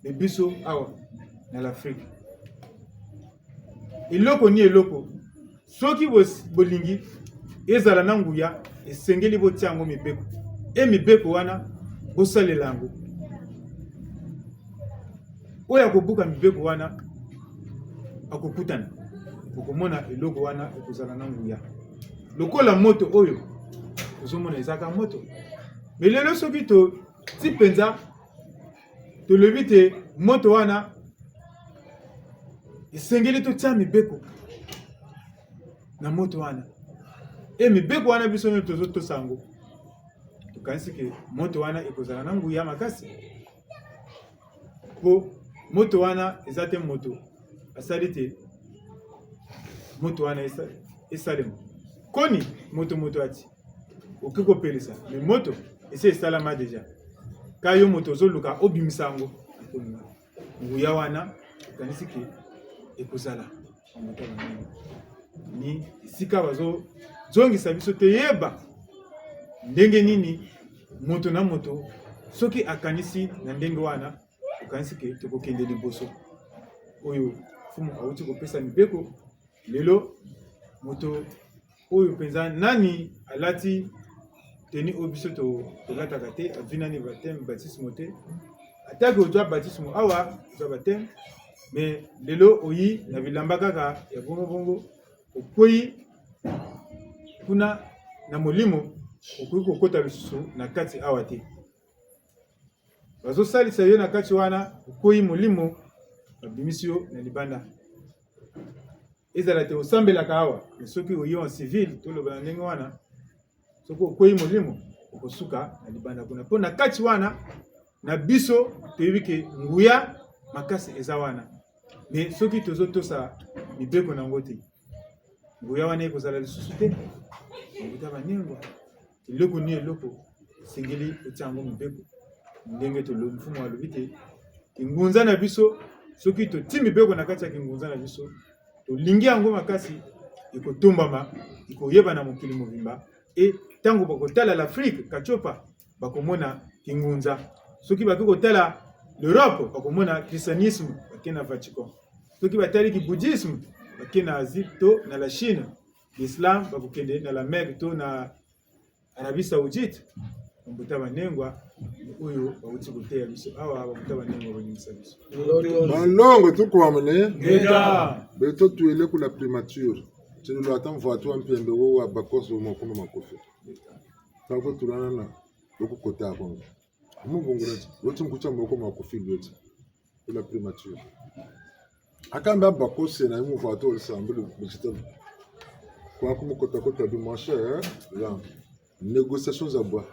Mais biso awa na l'Afrique, eloko ni eloko, Soki bo-, bolingi ezala na nguya, esengeli botia yango mibeko. E mibeko wana, bosalela yango. Oyo akobuka mibeko wana, akokutana. Bokomona eloko wana ekozala na nguya. Lokola moto oyo, ozomona ezaka moto. Mais lelo soki to-, ti mpenza, tolobi te moto wana, esengeli totia mibeko na moto wana. E mibeko wana biso nyonso tozotosa yango. Tokanisi ke moto wana ekozala na nguya makasi. Po moto wana eza te moto asali te moto wana esa-, esalema. Koni moto moto ati, oke kopelisa, mais moto esi esalama déjà. Ka yo moto ozoluka obimisa yango, nguya wana okanisi ke ekozala? Ni esika bazozongisa biso te yeba ndenge nini moto na moto, soki akanisi na ndenge wana, okanisi ke tokokende liboso. Oyo Mfumu awuti kopesa mibeko. Lelo, moto oyo mpenza nani alati tenue oyo biso to-, tolataka te, azwi nani baptême, baptisme te. Atako ozwa baptisme awa, ozwa baptême, mais lelo oyi na bilamba kaka ya bongo bongo, okweyi kuna na molimo, okoki kokota lisusu na kati awa te. Bazosalisa yo na kati wana, okweyi molimo, babimisi yo na libanda. Ezala te osambelaka awa, mais soki oyi en civil, toloba na ndenge wana, soki okweyi molimo, okosuka na libanda kuna. Po na kati wana, na biso, toyebi ke nguya makasi eza wana. Mais soki tozotosa mibeko na yango te, nguya wana ekozala lisusu te. Mbuta Banengwa, eloko ni eloko, esengeli kotia yango mibeko. Ndenge tolobi, Mfumu alobi te, kingunza na biso, soki totii mibeko na kati ya kingunza na biso, tolingi yango makasi, ekotombama, ekoyebana mokili mobimba. E, tango bakotala l'Afrique, Katiopa, bakomona kingunza. Soki bake kotala l'Europe, bakomona christianisme, bake na Vatican. Soki batali kibouddhisme, bake na Asie to na la Chine. L'islam, bakokende na la Mecque to na Arabie Saoudite. Bambuta Banengwa, oyo bawuti koteya biso awa, bambuta Banengwa, balimbisa biso. Banlongo, tukwamene. Ngeta. Beto twele ku la primature. Tsilulu ata mvwatu wa mpembe wo wa bakoso wo makuma makofi. Kako tulana na, wo kukota kongo. Mu bungula ti, wo ti nkutia moko makofi lweti. Ku la primature. Akamba bakose na mu vatu ol sambulu bikita. Kwa ku mu kota kota bi, mon cher, là. Négociation za bwa.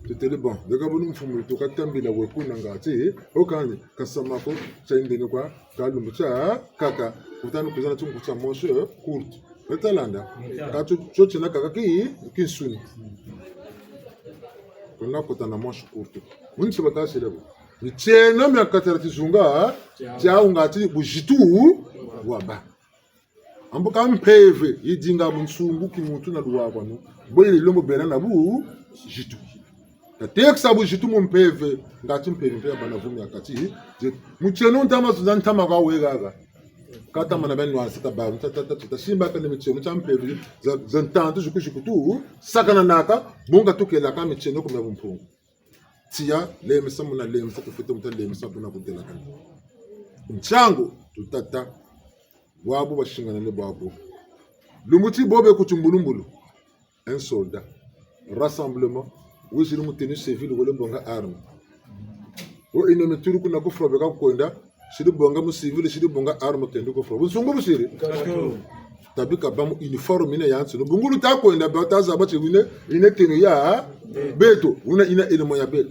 Tutele bon. Leka bunu mfumu tukatambila we kuna ngati, eh, okani, kasama ko, tia indene kwa, kalumbu tia, kaka, kutani kuzana tungu tia mon cher, courte. Beto landa. Ka tu, tio tiena kaka ki, kinsuni. Kuna kota na manche courte. Muni si batasile bo. Mitieno mia kati dia tizunga, tiawu ngati buzitu bwabâ. Ambu ka mpeve yidinga bunsungu ki muntu na luwawanu, bwe yile lombo bena na buzitu. Tatekisa buzitu mu mpeve, ngati mpeve mpe yabâ na vumi ya kati, ze, mutieno ntama zunza ntama kwa we haha. Kata mana beno wansi ta ba, ta, ta, ta, ta, simba kani mitieno tia mpeve, za, za ntantu ziku ziku tu, sakananaka, bungu tukelaka mitieno ku mia bumpungu. Tiya, lemesa muna lemesa, kufwete muta lemesa buna kudelakana. Ntiangu, tutata, bwabu basingana ni bwabu. Lumbu ti bobe ku timbulumbulu. Un soldat. Rassemblement. Wiziri mu tenue civile, wele bonga arme. Wo ennemi tulu kuna ku front beka kwenda, siri bonga mu civil, siri bonga arme kende ku front. Bunsungu busiri. Tabi kabâ mu uniforme yina yansoni. Bungu luta kwenda, bata zaba ti yina, yina tenue ya beto, yina, yina élément ya beto.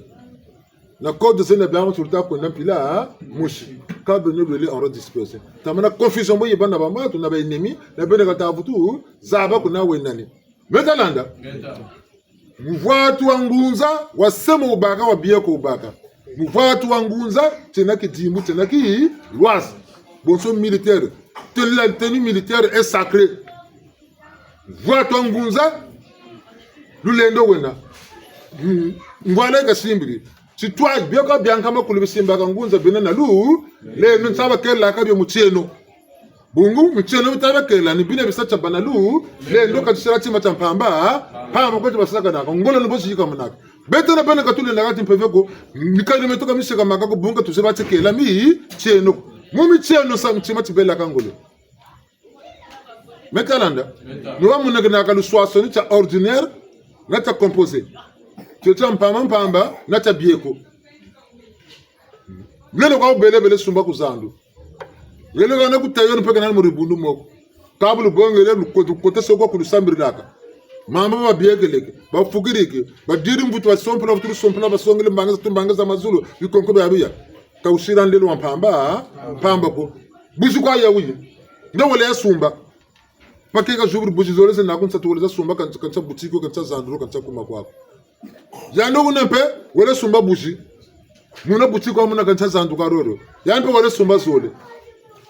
Na code zena bia mu luta kwenda mpila mosi. Ka beno lwele en ordre dispersé. Tamana confusion bo yibâ na bamatu, na ba ennemis, na beno kata vutu zaba kuna we nani. Beto landa. Beto. Muvwatu wa ngunza, wa sema wubaka, wa bieko wubaka. Muvwatu wa ngunza, tiena kidimbu, tiena kilwazi. Bonso militaire. Tenue, la tenue militaire est sacrée. Muvwatu wa ngunza, lulendo wena. Mm. Ngwala kasimbiri. Titwa, bieko bia nkama kulu bisimbaka ngunza bena na lu, lendo nsaba kelaka bio mutieno. Bungu, mitieno mi tabakela, ni bina bisa tia bana lu, lendo ka tisala tima tia mpamba, mpamba ko ti basakanaka, ngolo ni bo si yikamanaka. Beto na beno ka tulendaka ti mpeve ko, mikali mieto ka misekamaka ko, bungu ka tuzebi ti kela mitieno. Mu mitieno sa mutima tibelaka ngolo. Me ta landa. Ni wa munekenaka luswaswanu tia ordinaire, na tia composé. Tio tia mpamba mpamba, na tia bieko. Lelo ka wubele bele sumba ku zandu. Lelo ka na ku tailleur mpe kena mu dibundu mo ko. Ka bu lubongele lukote, lukote soko ku lusambirilaka. Mambu babiekeleke, bafukirike, badiri mvutu basompola, vutu lusompola, basongele mbangi za tu mbangi za mazulu, bikonko bia biya. Ka wusila ndelo wa mpamba, mpamba ko. Buzi kwa ya wuyi. Nde wele ya sumba. Bakeka zuburi buzi zole zena ku nsatu wele za sumba, ka nsa, ka nsa butiki, ka nsa zandulu, ka nsa kuma kwaku. Yandi wuna mpe, wele sumba buzi. Muna butiki kwa muna ka nsa zanduka roro. Yandi mpe wele sumba zole.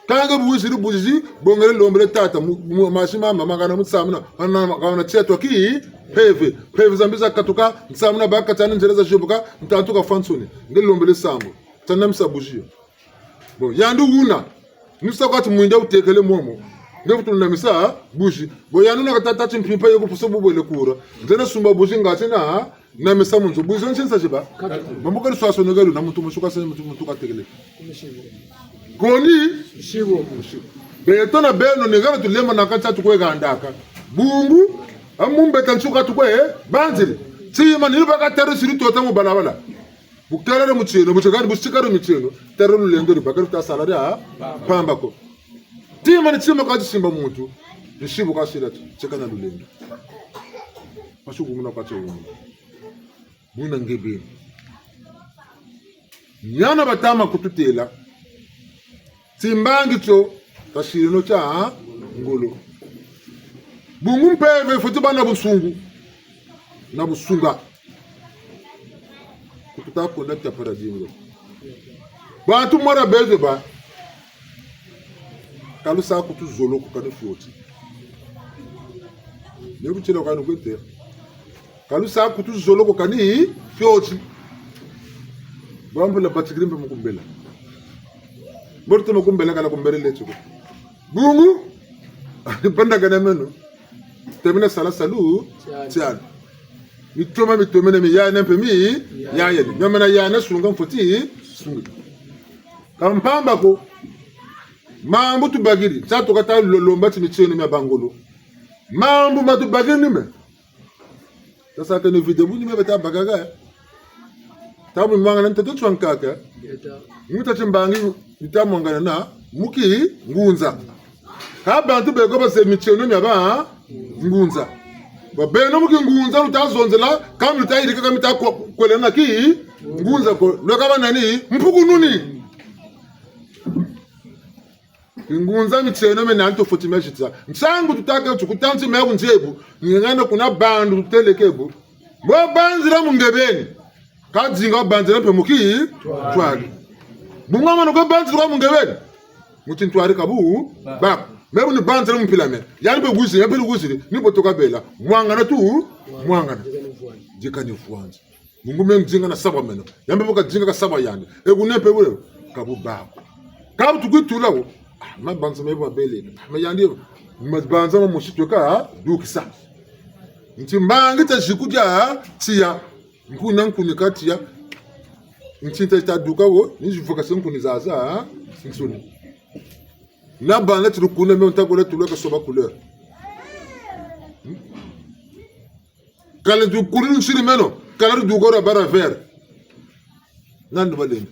Kâ nge bu wiziri buzi, bongele lombele tata, mu, mu, masi mama, makana mu nsamuna, kana, kana tieto ki, mpeve, mpeve za mbi za katuka, nsamuna bakatani nzila za zibuka, ntantu kafwa nsoni, nge lombele sambu, ta namisa buzi yo. Bon, yandi wuna, ni sa kwa ti mwinda wutekele momo. Nge vutu namisa buzi. Bon, yandi wuna ka tâ ti mpimpa yo ku pusa bu bwele kura. Nzena sumba buzi ngati na, namisa mu nzo. Buzi nsinsa ziba. Mambu ka luswaswanu kelu na muntu musuka se muntu, muntu katekele. Koni? Beto na beno ni hana tulemanaka tia tukwe handaka. Bungu, amu mbeta nsuka tukwe, banzile. Tima ni baka teru siri tota mu balabala. Bu kelele mutieno, bu tiekani, bu tiekani mitieno, tala lulendo lubaka luta sala dia mpamba ko. Tima ni tima ka tisimba muntu, ni si bu kasila ti, tieka na lulendo. Masuku muna kwa tia wumuna. Buna nge beni. Ni hana batama kututêla. Timbangi tio, tasileno tia ngolo. Bungu mpeve fweti bâ na bunsungu, na busunga. Ku tuta konda tia paradingo. Bantu mora beze ba. Ka lusa kutu zolo ko kani fioti. Ni kutila kani kwete. Ka lusa kutu zolo ko kani fioti. Bambu la batikiri mpe mu kumbela. Mbo tuma kumbela kala kumbele le tio ko. Bungu, banda kana meno. Temena sala salu, tiani. Tiani. Mitoma, mitomene, miyane mpe mi, yayele. Miamana yane sunga mfweti, sunga. Ka mpamba ko. Mambu tubakiri, tia tuka ta lo-, lomba ti mitieno mia bangolo. Mambu ma tubakiri ni me. Tasaka ni vidéo bu ni me bata bakaka. Tabu mwangana ntoto twankaka. Ngeta. Nguta timbangi, bita mwangana na, muki ngunza. Ka bantu beko base mitieno mia ba ngunza. Ba beno muki ngunza, luta zonzela, ka mi luta yirika, ka mi ta kwe-, kwelana ki ngunza ko. Lweka ba nani, mpukununi. Ngunza mitieno mena nto fweti mia zitisa. Nsangu tutaka tukutanti mia bunzebu. Ngana kuna bandu teleke bu. Bo banzila mu nge beni. Ka dinga banzila mpe muki ntwari. Bungu mana ko banzila kwa mu nge beni. Muti ntwari ka bu bako. Me bu ni banzila mu mpila me. Yandi mpe wiziri, yandi mpe wiziri. Ni bo tuka bela. Mwangana tu, mwangana. Dika ni vwanzi. Bungu me ndinga na saba meno. Yandi mpe bu ka dinga ka saba yandi. E kune mpe wule. Ka bu bako. Ka bu tukwitula wo. Ah, mabanza me bu mabele. Ah, ma yandi. Mabanza ma mosi tweka, ah, dukisa. Nti mbangi ta ziku dia, ah, tiya. Nkuni na nkuni ka tiya. Nti nta ta duka wo, ni zivukase nkuni zaza, ah, nsuni. Na bana ti lukuna me nta kola tulwa ka soba couleur. Hmm? Kala du kuri nsiri meno, kala du gora bara vert. Nandi balenda.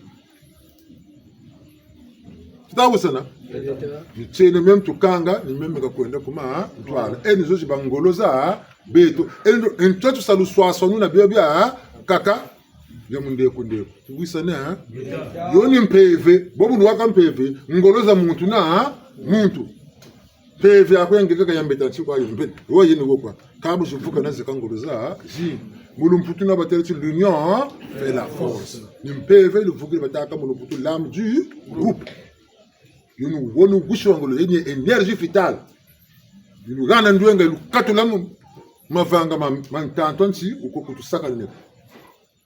Tuta wisana? Ni tiena meme tukanga, ni meme ka kwenda kuma ntwala. E ni zo zi bangolo za beto. E ndo, e nto tusa luswaswanu na bio biakaka. Bia mu ndeko ndeko. Tuwisane, ha? Yo ni mpeve, bobu lwaka mpeve, ngolo za muntu na muntu. Mpeve ya kwe ngeka ka ya mbeta nti kwa yo mpe. Wo yeni wo kwa. Ka bu zivuka na zeka ngolo za, zi. Mu lumputu na batêle ti l'union fait la force. Ni mpeve luvukiri batâka mu lumputu l'âme du groupe. Yunu wonu gusi wa ngolo, yeni énergie vitale. Yunu hana ndwenga, yunu katula mu mavanga ma, ma ntantu nti, uko kutusakana.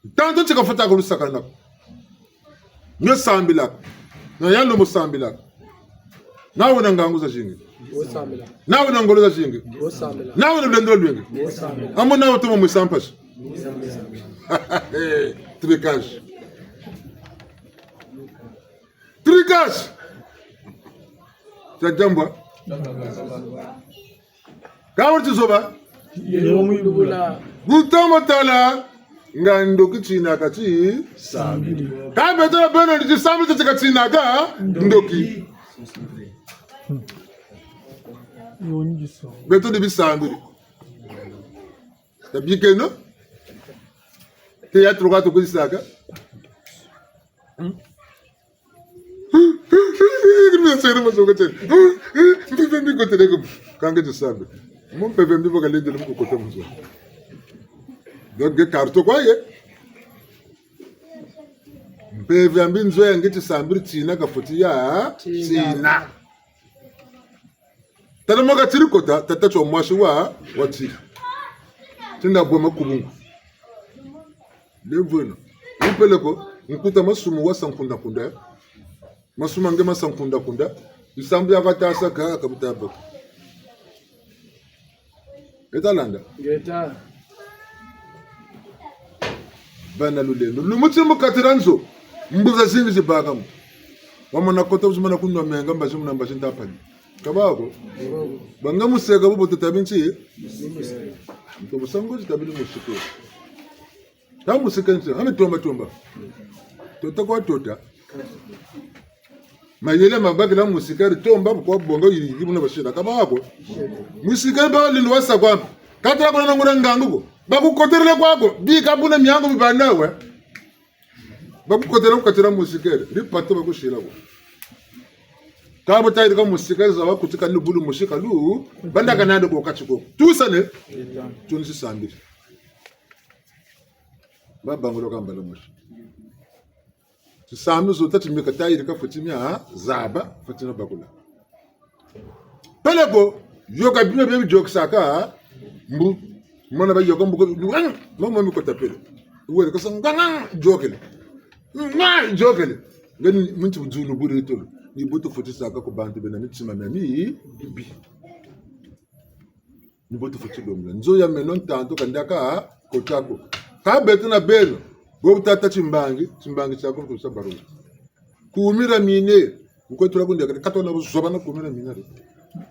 Ntantu nti kafweti ko lusakana ko. Nge sambilaka. Na yandi mu sambilaka. Nawu na ngangu zazingi. Nawu na ngolo zazingi. Nawu na lulendo lwingi. Amo nawu tomo mwisa mpasi. Trucage. Trucage. Tia diambu. Ka weri tizoba. Yelo mwibula. Bu tomo tala, nga ndoki tinaka tisambiri. Ka beto na beno ni tisambiri tia katinaka ndoki. Beto ni bisambiri. Tabikeno. Te ya turuka tukuzisaka. Mpeve mbi kotele ko. Ka nge tisambiri. Mu mpeve mbi bo kalendele mu kukota mu nzo. Donc, nge carton kwa ye. Mpeve ya mbi nzo ya nge tisambiri tina kafweti ya tina. Tala mwa katiri kota, tata tio mwasi wa, watiri. Tinda bwe makubungu. Lemvweno. Mpeleko, nkuta masumu wa sa nkunda-nkunda. Masumu a nge ma sa nkunda-nkunda. Bisambu ya kata sa ka, ka buta baka. Ngeta landa. Ngeta. Bana lulendo. Lumuti mu kati dia nzo. Mbuza zingi zibaka mu. Wamana kota bu zimana kunwa menga, mbazi muna mbazi nta pani. Ka bwa ko? Banga museka bubu tutabi nti? Nto musango ti tabili musika. Ta musika nti, hana tomba tomba. Tota kwa tota. Mayela ma bakila musika ri tomba bu kwa bonga yiri yiri muna basira. Ka bwa ko? Musika ba linu wasa kwa. Kata kuna nangura ngangu ko. Bakukoterele kwa ko. Bika buna miangu mibanda we. Bakukotela ku kati dia musikele, ni pato bakusila ko. Ka butayirika musikele, zaba kutika ni bulu musika lu, banda kanade ko kati ko. Tusane, tuni tisambiri. Babangula ka mbala mosi. Tisambiri zo tati mika tayirika fweti mia, zaba, fweti mia bakula. Peleko, yoka bima bia bidiokisaka, mbu, mona bayoka mbu ko, mama mikota pele. Wele kasa nganga, diokele. Nga, diokele. Ngani minti buzulu buri tolo. Ni bu tufweti saka ku bantu bena mitima mia mibi. Ni bu tufweti lomba. Nzo ya meno ntantu kanda ka kota ko. Ka beto na beno. Bo bu tata timbangi, timbangi tiaku kusa barumbu. Kumi dia mina. Nkwe tula kundi kati, kata wena buzoba na kumi dia mina.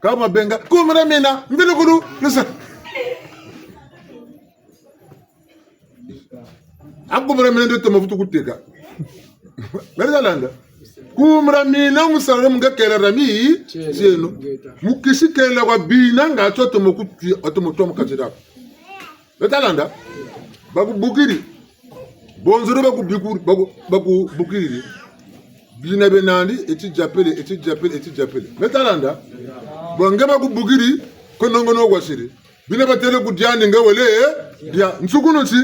Ka mabenga, kumi dia mina, mvilukulu, nisa. A kumi dia mina ndio tomo vutu kuteka. Beri zalanda. Kumi dia mina, musala mu nge kela dia mi, tieno. Mukisi kela kwa bina nga tio tomo kuti, atomo tomo kati dia ko. Beta landa, bakubukiri. Bonzolo bakubikuri-, baku-, bakubukiri. Bina bena nandi, eti diapele, eti diapele, eti diapele. Beta landa, bwa nge bakubukiri, ko nongono wasiri. Bina batele kudia ni nge wele, eh, dia. Nsukunu ti.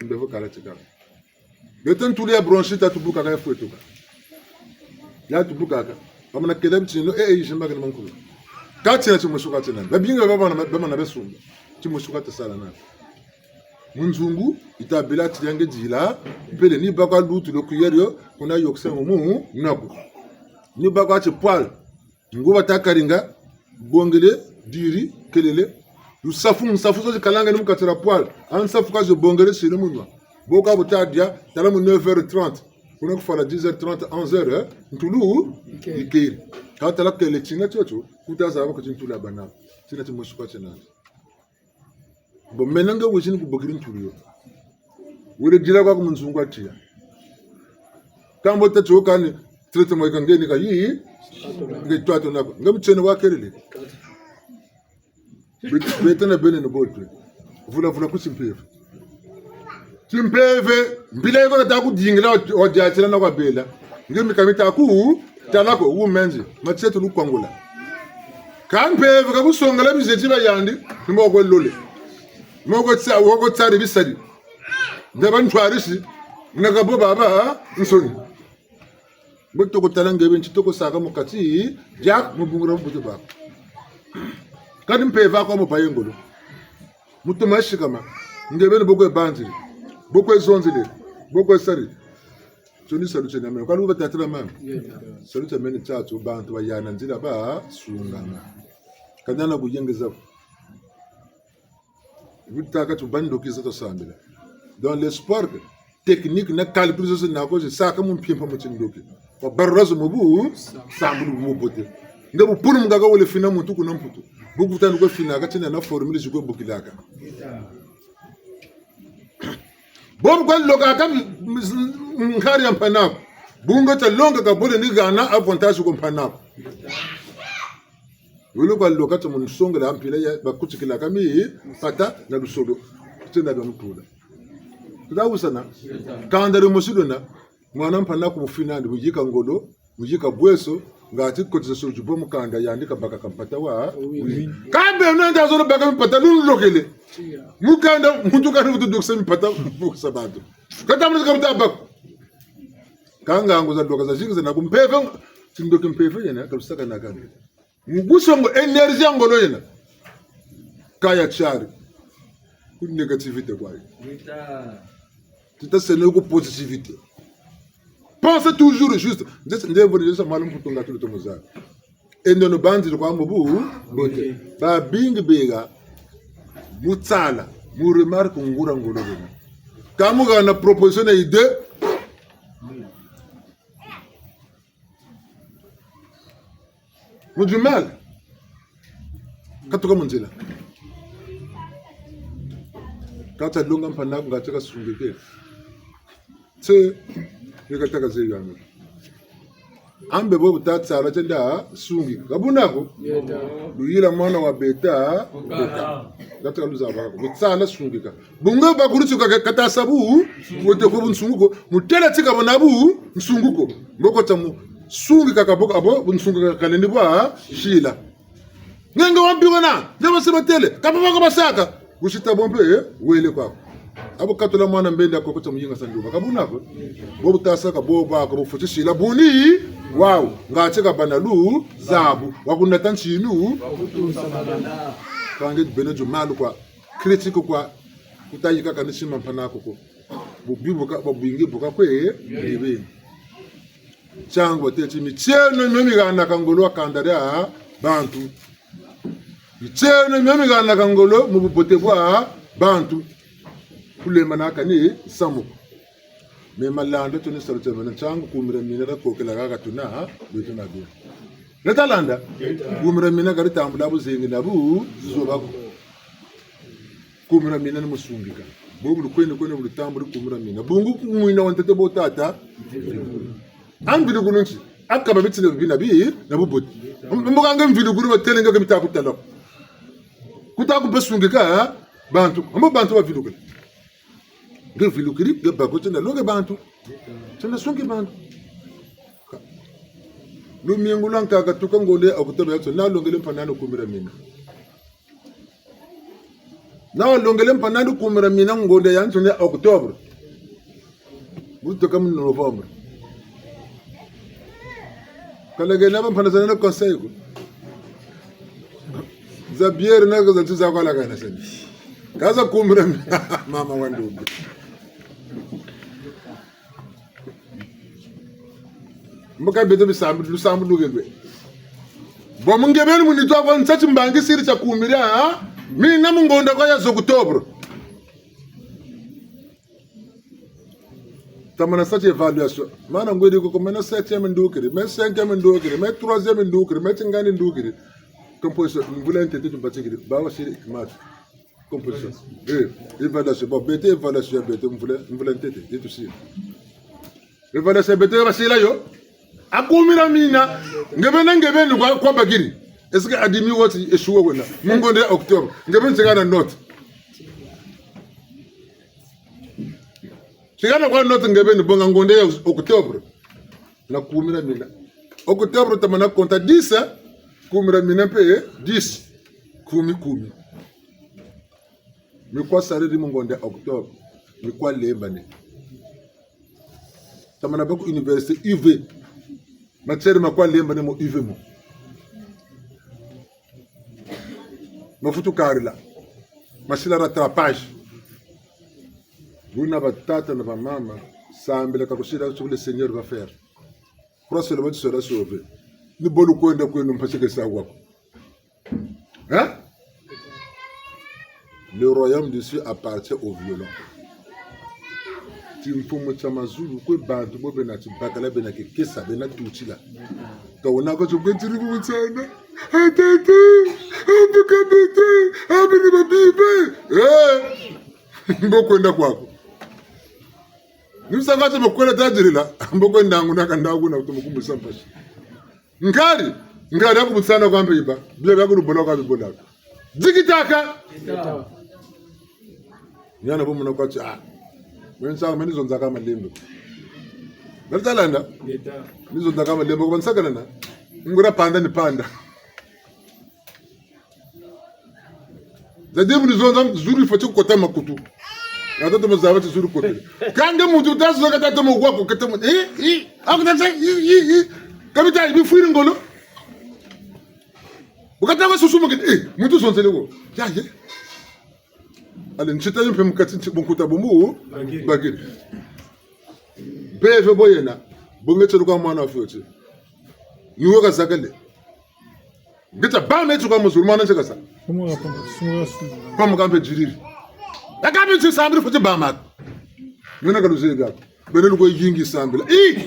Mbevo kala tikala. Beto ntulu ya bronchite ya tubukaka ya fwetuka. Ya tubukaka. Bamana kela bitino, eh, eh, yizimbakene mankulu. Ka tina timwesukaka tina. Babingi bamana, bamana basumba. Timwesukaka tasala na. Mu nzungu, yitabila ti ya nge dila, pele ni bakwa lutu lo cuillère yo, kuna yokisa mu, mu, naku. Ni bakwa ti poêle. Nguba ta kalinga, bongele, diri, kelele. Lusafu, nsafu zo zikalanga ni mu kati dia poêle. A nsafu ka zo bongele sile mu nwa. Bo ka bu ta dia, tala mu neuf heures trente. Kuna kufwala dix heures trente, onze heures, eh? Ntulu, yikele. Yikele. Ka tala kele tina tiotio, ku ta zaba ko ti ntulu ya bana. Tina timwesukaka tina. Bon, maintenant nge wizi ni kubukiri ntulu yo. Wele dila kwaku mu nzungu a tiya. Kambo tati wo kani, traitement yika nge ni ka yi, nge twato nako. Nge mutiene wakelele. Bet-, beto na beno ni bo twe. Vula vula ku timpeve. Timpeve, mpila yiko kata kudingila wa, wa diatila na kwa bela. Nge mika mita ku, tala ko, wu menzi, matietu lukwangula. Ka mpeve ka kusongela bizeti bia yandi, ni mo kwe lole. Mo kwe tsa-, wo kwe tsari bisari. Nde ba ntwarisi, na ka bo babansoni. Mbo toko tala nge beni ti toko saka mu kati, diaku mu bungula bubutu bwaku. Kani mpeve aku mu baye ngolo. Mu toma sikama, nge beni bo kwe banziri, bo kwe zonzele, bo kwe sari. Toni salu tiena meno. Kwa luba tatila mama. Salu tia meno tiato, bantu bayana nzila basungama. Ka nani na kuyengeza. Butâka ti bandoki za tasambila. Donc, le sport, technique na calcul zozo nako zisaka mu mpimpa mu tindoki. Wabarula zo mu bu, sambulu mu bubote. Nge bu pulu mungaka wele fina muntu kuna Mputu. Bu kutanu kwe finaka tina na formule zi kwe bukilaka. Bobu kwa lokaka mi-, mi-, nkari ya mpangi aku. Bungu ta longa ka bole ni hana avantage kwa mpangi aku. Wele kwa loka ta mu nsongela mpila ya bakutikilaka mipata na lusolo. Tena bia mutula. Tuta wusana. Kanda dimosi lwena. Mwana mpangi aku bu fina ndi, bu yika ngolo, bu yika bweso, ngati cotisation zi bwa mu kanda yandi kabakaka mpata wa. Oui. Ka beno nda zolo baka mpata lunlokele. Mu kanda, muntu kani vutu dukisa mpata, bukisa bantu. Kata muntu kabuta bako. Ka ngangu za loka zazingi zena ku mpeve, tindoki mpeve yena, kalusaka na kani. Mu kusongo énergie ya ngolo yena. Kaya tiari. Ku négativité kwa yo. Tuta sene ku positivité. Pense toujours juste. Nde, nde vole sa malu mputu nga tulu tomo za. Endo no banzi kwa mu bu, bote. Babingi bega. Mu tsala. Mu remarque nguria ngolo bena. Ka mu hana proposition na idée. Mu du mal. Katuka mu nzila. Kata longa mpangi aku ngati kasungike. Tse, ni kataka ze yame. Ambe bobu ta tsala tienda sungika. Ka buna ko? Luyila mwana wa beta, beta. Ngati kaluzaba ko. Bu tsala sungika. Bungu bakulu tsuka ka-, kata sa bu, wote ko bunsungu ko, mutela tika bona bunsungu ko. Mboko ta mu, sungika ka boko, abo, bunsungu ka kalendi bwa, sila. Nge nge wambi wana, nge base batele, ka baba ka basaka. Kusita bo mpe, eh, wele kwa ko. Abo katula mwana mbende ako kota muyinga sa nduba. Ka buna ko, bobu ta saka, bobu ako, bu fweti sila buni, wawu, ngati kabâ na luzabu, wa kunata ntinu, ka nge beno du mal kwa. Critique kwa, kuta yika kani sima mpangi aku ko. Bubi bu ka, bwabwingi bu ka kwe, bibi. Ntiangu batêle ti mitieno mio mihanaka ngolo ha kanda dia bantu. Mitieno mio mihanaka ngolo mu bubote bwa bantu. Kulembanaka ni samu ko. Me malanda tuni salu tia meno ntiangu kumi dia mina dia kokela kaka tuna, beto na bia. Neta landa? Kumi dia mina ka ditambula buzengi na buzoba ko. Kumi dia mina ni mu sungika. Bobu lukwene kwene bu lutambuli kumi dia mina. Bungu mwina wa ntete bo tata. A mvilukulu nti? A kaba bitini bina bi, na bubote. Mbo ka nge mvilukulu batêle nge ka mita kutala ko. Kuta ku mpe sungika, ha? Bantu. Mbo bantu bavilukila. Nge vilukiri, nge bako tienda longe bantu. Tienda sungi bantu. Lumingu lwa nkaka tuka ngonda ya octobre yansoni, nalongele mpangi andi kumi dia mina. Nalongele mpangi andi kumi dia mina ngonda yansoni ya octobre. Bu tuka mu novembre. Ka lagana ba mpangi zandi na conseil ko. Za bière na ka za nti za kwa lagana sani. Ka za kumi dia mi-, mama wa ndumbu. Mbo ka beto bisambu, lusambu lukelwe. Bon, mu nge beni mu nitu kwa nsa ti mbangi siri tia kumi dia, ha? Mina mu ngonda kwa ya zo octobre. Tamana sa ti évaluation. Mana ngweri ko, ko mena septième ndukiri, me cinquième ndukiri, me troisième ndukiri, me tingani ndukiri. Composition, mvula ntete tumbatikiri, bawa siri ikmat. Composition. Eh, évaluation. Bon, beto évaluation ya beto, mvula, mvula ntete, yetu siri. Évaluation ya beto ya basila yo. A kumi dia mina, nge beni, nge beni kwa, kwa bakiri. Est-ce que admis wati échoué wena? Mu ngonda ya octobre. Nge beni tieka na note. Tieka na kwa note nge beni bonga ngonda ya octobre. Na kumi dia mina. Octobre tamana compter dix, hein? Kumi dia mina mpe, eh, dix. Kumi, kumi. Mi kwa sariri mu ngonda ya octobre. Mi kwa lembane. Tamana bâ ku université U V. Matière ma kwa lembane mu U V mo. Mafutu karila. Masila rattrapage. Buna batata na bamama, Sambila ka kusila ce que le Seigneur va faire. Crois seulement tu seras sauvé. Ni bo lukwenda kwenu mpasi ke sa wa ko. Hein? Le royaume des cieux appartient aux violents. Timfumu tia mazulu kwe bantu bo bena tibakala, bena kekesa, bena tutila. Ka wena ko tio kwe tiri ku butsana. Atete, abuka bete, abiri babibe. Eh! Mbo kwenda kwaku. Ni sa nga tio mbo kwenda tadilila. Mbo kwenda nguna kanda kuna kutomo kumbusa mpasi. Nkari, nkari aku butsana kwa mpe iba. Bia bia kulubola kwa bibola. Dikitaka. Ni hana bo mona kwa ti, ah. Meno sa, meno ni zonzaka malembe. Beri talanda? Ni zonzaka malembe, kwa nsakana na. Nguria panda ni panda. Za dibu ni zonza, zulu fweti kota makutu. Na tata mazaba ti zulu kote. Kâ nge muntu ta zonza ka tata mo wa ko, ka tata mo, eh, eh, aku tata, eh, eh, eh. Ka bita, bifwiri ngolo. Bu kata wa susu mo ke, eh, muntu zonzele wo. Ya, ye. Allez, ntsita yo mpe mu kati nti bunkuta bumbu, bagiri. Bagiri. Mpeve bo yena, bo nge tielu kwa mwana wa fioti. Ni wo kazakale. Nge tia bama eti kwa muzulu, mwana ntie kasa. Kwa mu ka mpe diriri. Ya ka mpe nti sambiri fweti bama. Mena ka luzebi ako. Beno lukwe yingi sambila. Ih!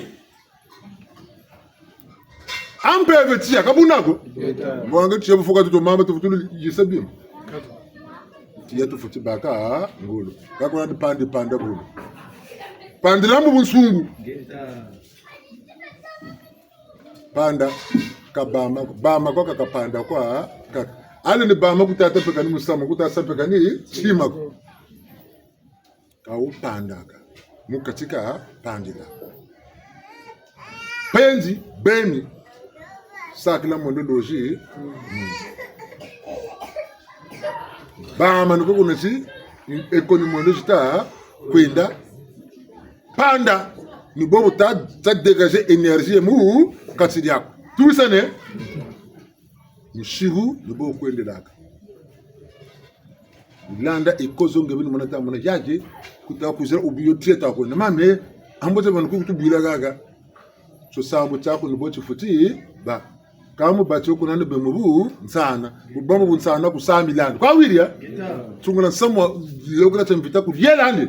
A mpeve tiya, ka buna ko? Ngeta. Mbo nge tiya bu fwa ka tuto mamba tuvutulu yisa bima. Tiya tufweti baka ngolo. Ka kuna ndi pandi panda buna. Pandila mu bunsungu. Ngeta. Panda, ka bama, bama kwa ka, ka panda kwa, ka. Allez ni bama ku tata mpe kani musamu, ku tata mpe kani tima ko. Ka wupandaka. Mu kati ka pandila. Penzi, beni. Sakila mwendo lozi. Mm. Bama ni ko kuna ti, eko ni mwendo zita kwenda. Panda, ni bobu ta, ta dégager énergie mu kati diaku. Tuwisane? Musibu, ni bo kwendelaka. Landa ikozo nge beni mwana ta mwana yadi, kuta kuzira wubiyo tiya ta kwenda. Mame, ambo te bana kutubwila haha. Tio sambu tiaku ni bo tifweti bâ. Ka mu bâ tio kuna ni bê mu bunsana. Bu bâ mu bunsana ku sambilandi. Kwa wiri ya? Ngeta. Tungula nsamu wa, yokela tia mvita ku yelandi.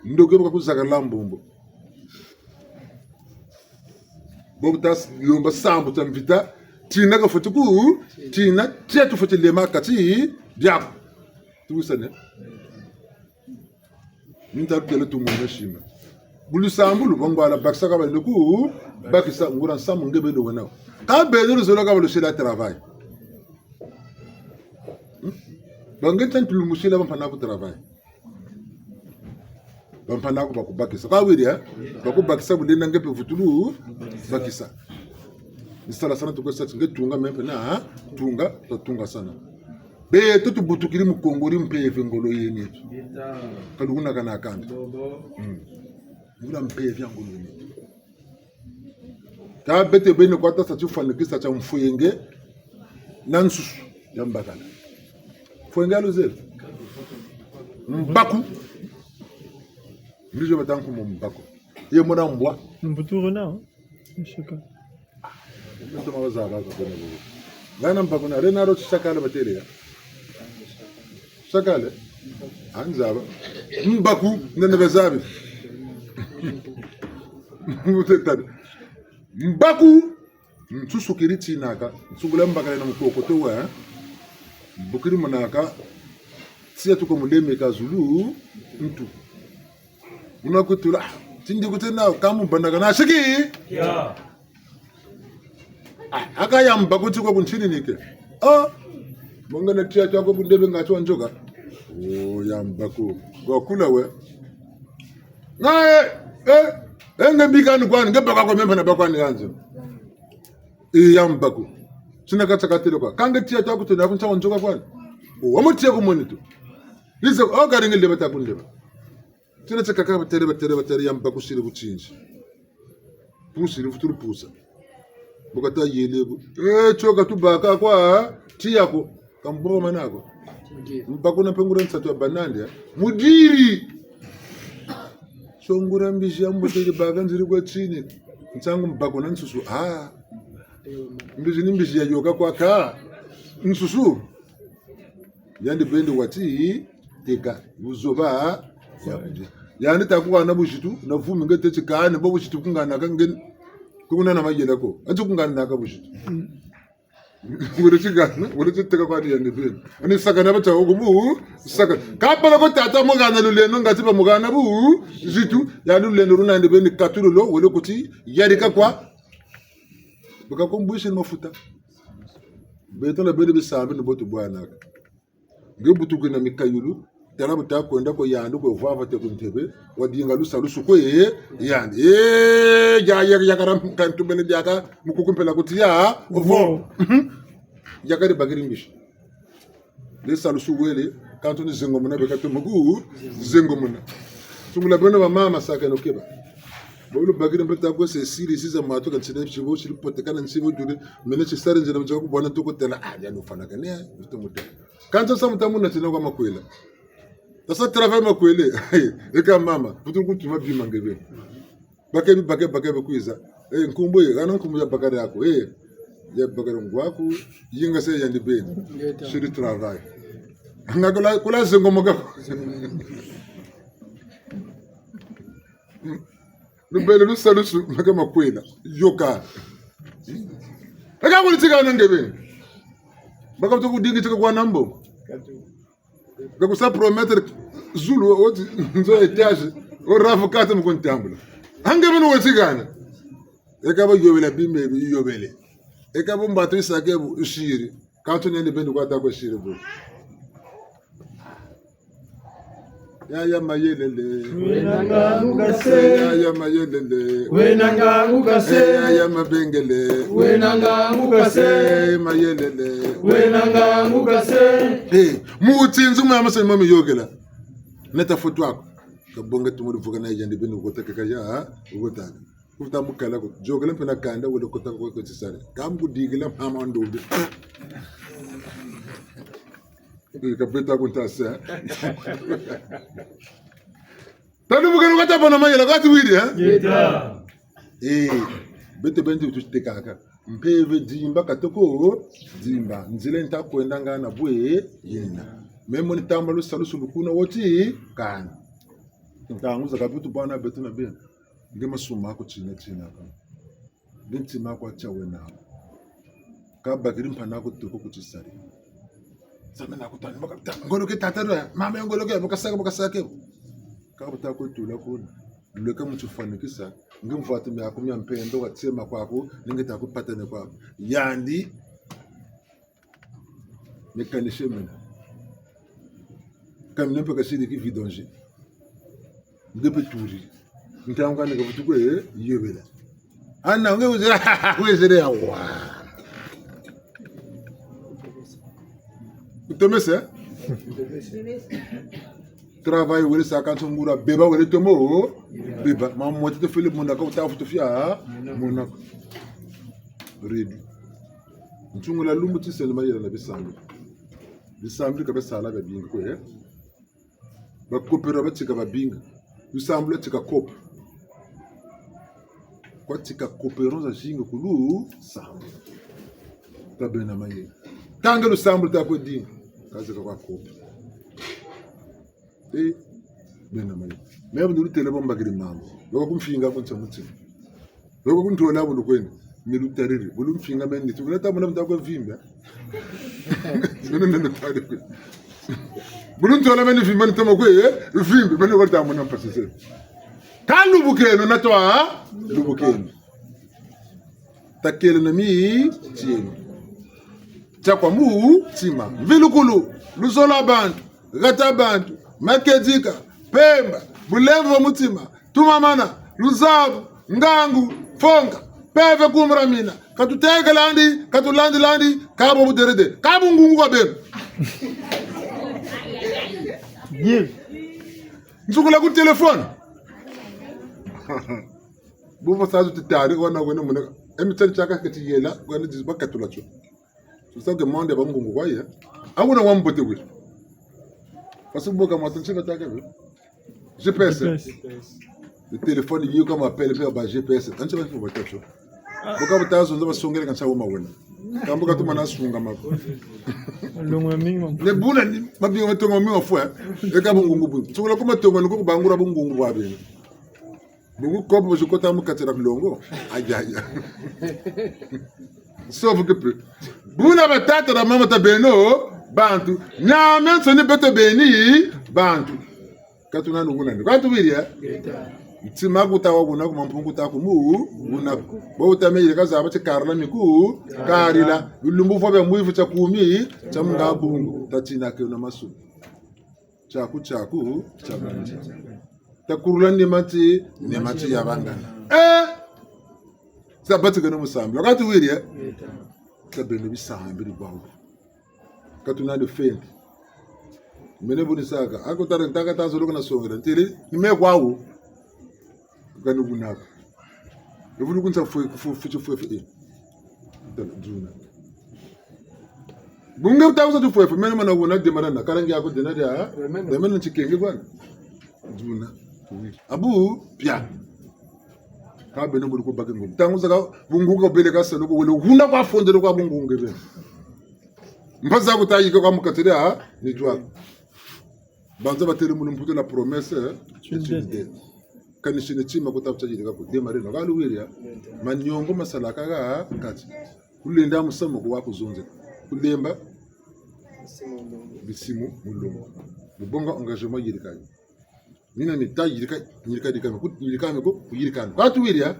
Ndoki bu ka kuzakala mbumbu. Bo bu ta s-, lomba sambu tia mvita, tina kafweti ku, tina tia tufweti lema kati diaku. Tuwisane? Ni nta lutêle tumwene sima. Bu lusambulu, bangwala bakisa ka balendi ku bakisa, nguria nsamu nge beni wena wo. Ka beno luzolo ka balusila travail. Hmm? Ba nge ntantu lumusila bampangi aku travail. Bampangi aku bakubakisa. Ka wiri, eh? Bakubakisa bu lenda nge mpe vutulu bakisa. Ni sala sana tukwe sa ti nge tunga, me mpe na tunga, twatungasana. Beto tubutukiri mu Kongo di mpeve ngolo yeni. Ka lukuna kana kanda. Hmm. Nguria mpeve ya ngolo yeni. Ka beto beni kwa ta sa tifwanikisa tia mfwenge na nsusu ya mbakala. Mfwenge ya luzebi. Mbaku. Mbizi bata nkumbu mbaku. Ye mona mbwa. Mbutu renard, hein? Je sais pas. Nto ma bazaba ka kuna bubu. Ngana mbaku na renard, ti sakala batêle ya. Sakala? A nzaba. Mbaku, nene bazabi. Mutêle tadi. Mbaku, nsusu keri tinaka, nsungula mbakala na mukoko to wa, eh? Mbo keri monaka, tiya tuka mulemeka zulu, ntu. Wuna kutula, ah, tindi kutena, kamu bandaka na siki? Ya. Ah, aka ya mbaku tiko kuntini nike. Ah, mbo ngana tiya tiako kundebe nga tio nzoka. Oh, ya mbaku. Wakula we. Nga, eh, eh, eh, nge bikani kwani, nge baka kwa me mpe na baka kwani kanzi. Eh, ya mbaku. Tina kata katêle kwa. Ka nge tiya tiako tena kuntia nzoka kwani. Oh, wamo tiya ku monitu. Lize, oh, kari nge leba ta kundeba. Tina tiakaka batêle, batêle, batêle, ya mbaku siri ku tinzi. Pusiri, vutulu pusa. Bu kata yele bu. Eh, tio ka tubaka kwa, tiya ko. Ka mboma nako. Mbaku na mpe nguria nsatu ya banandi, eh. Mudiri. Songula mbizi ya mbote, baka nziri kwa tini. Nsangu mbako na nsusu. Ah. Mbizi ni mbizi ya yoka kwa ka. Nsusu. Yandi beni wati, teka, buzoba, ya kudia. Yandi ta kuhana buzitu, na vumi nge teti kani, bo buzitu kunganaka nge, kunana mayela ko. Anti kunganaka buzitu. Wele ti hana, wele ti teka kwani yandi beni. Ani sakana bata wo kubu, saka. Kapala ko tata muhana lulendo, ngati bamuhana buzitu, yandi lulendo luna yandi beni katululu, wele kuti, yadika kwa. Baka kumbwisi ni mafuta. Beto na beno bisambi ni bo tubwanaka. Nge butuki na mikayulu, tala bu ta kwenda ko yandi kwe vwava te ku ntebe, wadinga lusalusu kwe yandi. Eh, ya, ya, yakala kantu beni diaka, mukuku mpela kuti ya, vo. Mhm. Yakadi bakiri mbizi. Lusalusu wele, kantu ni zengo muna, beka tomo ku, zengo muna. Sungula beno bamama saka no keba. Bo lubakiri mpe ta kwe se siri siza matu ka ntsina tibo, siri potekana nsibo dure, mene tisari nzina mutsa kubwana toko tela, ah, ya nufana kane, ntomo tela. Kanti sa muta muna tina kwa makwela. Tasa travail makwela. Eka mama, putu kutuma bima nge beni. Bakebi, bake, bakebi kwiza. Eh, nkumbu ye, hana nkumbu ya bakala yaku. Eh, ya bakala ngwaku, yinga se yandi beni. Ngeta. Siri travail. Nga kula, kula zengo moka. Lubele lusalusu, maka makwela. Yoka. Eka kuli tika na nge beni. Baka butu kudingi tika kwa nambo. Ka kusa promettre zulu, oti nzo étage, o rafu kata mu kuntambula. Ange beno weti hana. Eka ba yobela bima bi yobele. Eka bo mbatu isake bu isiri. Kantu nene beni kwa ta kwe siri bu. Yaya mayelele. Wena ngangu kase. Yaya mayelele. Wena ngangu kase. Eh, yaya mabengele. Wena ngangu kase. Eh, mayelele. Wena ngangu kase. Eh, mutinzu mwa masani mwa miyokela. Neta foto ako. Kabonga tumuri vuka na yandi beni kota kaka ya, kota. Kuta mukala ko. Yokela mpe na kanda wele kota ko ko tisari. Kamu kudikila mama ndombe. Eh, ka beta kuntasa. Tanu mukene kata bona mayela kati wiri, eh? Yeta. Eh, beto benti tutekaka. Mpeve dimba katoko dimba. Nzila nta kwenda nga na bwe yena. Memo ni tamba lusalusu lukuna woti kani. Ntangu zakaka butu bwana beto na beno. Nge masumu maku tina tina ka. Nge ntima aku atia wena. Ka bakiri mpana aku toko ku tisari. Samena kutani, baka ta, ngolo ke tata do, mama ngolo ke, baka saka, baka saka. Ka buta kwe tula kuna. Lweka mu tifwanikisa, nge mvwatu miaku mia mpendo wa tiema kwaku, ni nge ta kupatane kwaku. Yandi, mécanicien mena. Camion mpe kasiri ki vidanger. Nge mpe turi. Ntangu kani ka butu kwe, eh, yobela. Ana, nge wezere, wezere ya wa. Utomese? Travail wele sa kanso ngura beba wele tomo. Beba. Ma moti tofele mona ka uta futu fia. Mona. Redu. Nsungula lumbu tisele mayela na bisambiri. Bisambiri ka basala babingi ko, eh? Ba coopérants batika babingi. Lusambulu lwatika coop. Kwatika coopérants zazingi ku lusambulu. Ta bena mayela. Ntangu lusambulu ta kwe dinga. Kazika kwa coop. Eh, bena mayela. Me bu ni lutêle bo mbakiri mambu. Baka kumfinga ku ntia mutima. Loko ku ntola bu lukwenda, ni lutariri. Bu lumfinga meni, tu kuna ta mona mutako vimba. Nene nene tari kwe. Bu luntola meni vimba, ni toma kwe, eh, vimba, meni wali ta mona mpasi se. Ka lubukeno na twa, lubukeno. Takele na mi, tieno. Tia kwa mutima. Mvilukulu, luzolo lwa bantu, hata bantu, makedika, mpemba, bulemvo bwa mutima, tumamana, luzabu, ngangu, mfonga, mpeve kumura mina, ka tutekelandi, ka tulandilandi, ka bwa buderede, ka bungungu kwa beno. Bien. Nsukula ku téléphone. Bubu sazu titari, wana wene mune, emi tani tiaka keti yela, wene dizi bakatula tio. C'est ça que monde ya bangungu kwa ye. Awuna wa mbote wiri. Parce que boka mwa tansi bataka bi. G P S. G P S. Le téléphone, yo kama appel pe ba G P S. Ancha ba fo ba tacho. Boka butazo nza basongele kancha wo mawena. Kambo katuma na sunga mako. Longo mingi mama. Le buna ni, mabinga matongo mingi mafwe. Eka bungungu bu. Sungula kuma tongo nuko kubangura bungungu bwa bene. Bungu kopo zikota mu katira kulongo. Ayaya. Sauf que peu. Buna batata na mama ta beno, bantu. Nyame nsoni beto beni, bantu. Ka tuna ni wuna ni. Kwa tuwiri, eh? Ntima kuta wa wuna ku, mampungu ta ku mu wuna ku. Bo wuta me yirika zaba ti karila miku, karila. Bilumbu fwa bia mwifu tia kumi, tia munga bungu. Tatina ke wuna masu. Tiaku, tiaku, tia banzi. Takurula nima ti, nima ti ya bangana. Eh! Sa batika no musambila. Kwa tuwiri, eh? Ka beno bisambiri bwawu. Ka tuna ni fendi. Mene buni saka. Ako tare ntaka ta zolo kana songela. Ntiri, ni me kwawu. Kani bunaka. Evulu kunsa fwe, fwe, fwe, fwe, fwe, eh. Tala, dzuna. Bunge buta kusa tufwe, fwe, mene mana wuna demana na. Kalangi yako dena dia. Remena. Remena ntikenge kwana. Dzuna. Abu, pia. Ka beno buli kubaka ngungu. Ntangu zaka, bungungu ka bele ka salo ko wele wuna kwa fondele kwa bungungu beno. Mpaza kuta yika kwa mukatele, ha? Ni jwa. Banza batele mu lumputu la promesse, eh? Est une dette. Kani sine tima kuta kuta yirika ku. Dema reno. Ka luwiri, eh? Manyongo masalaka ha, kati. Kulenda musamu ko wa kuzonze. Kulemba. Bisimu, mulongo. Lubonga engagement yirika. Mina mita yirika, yirika, yirika, ku, yirika, ku, ku yirika. Kwa tuwiri, eh?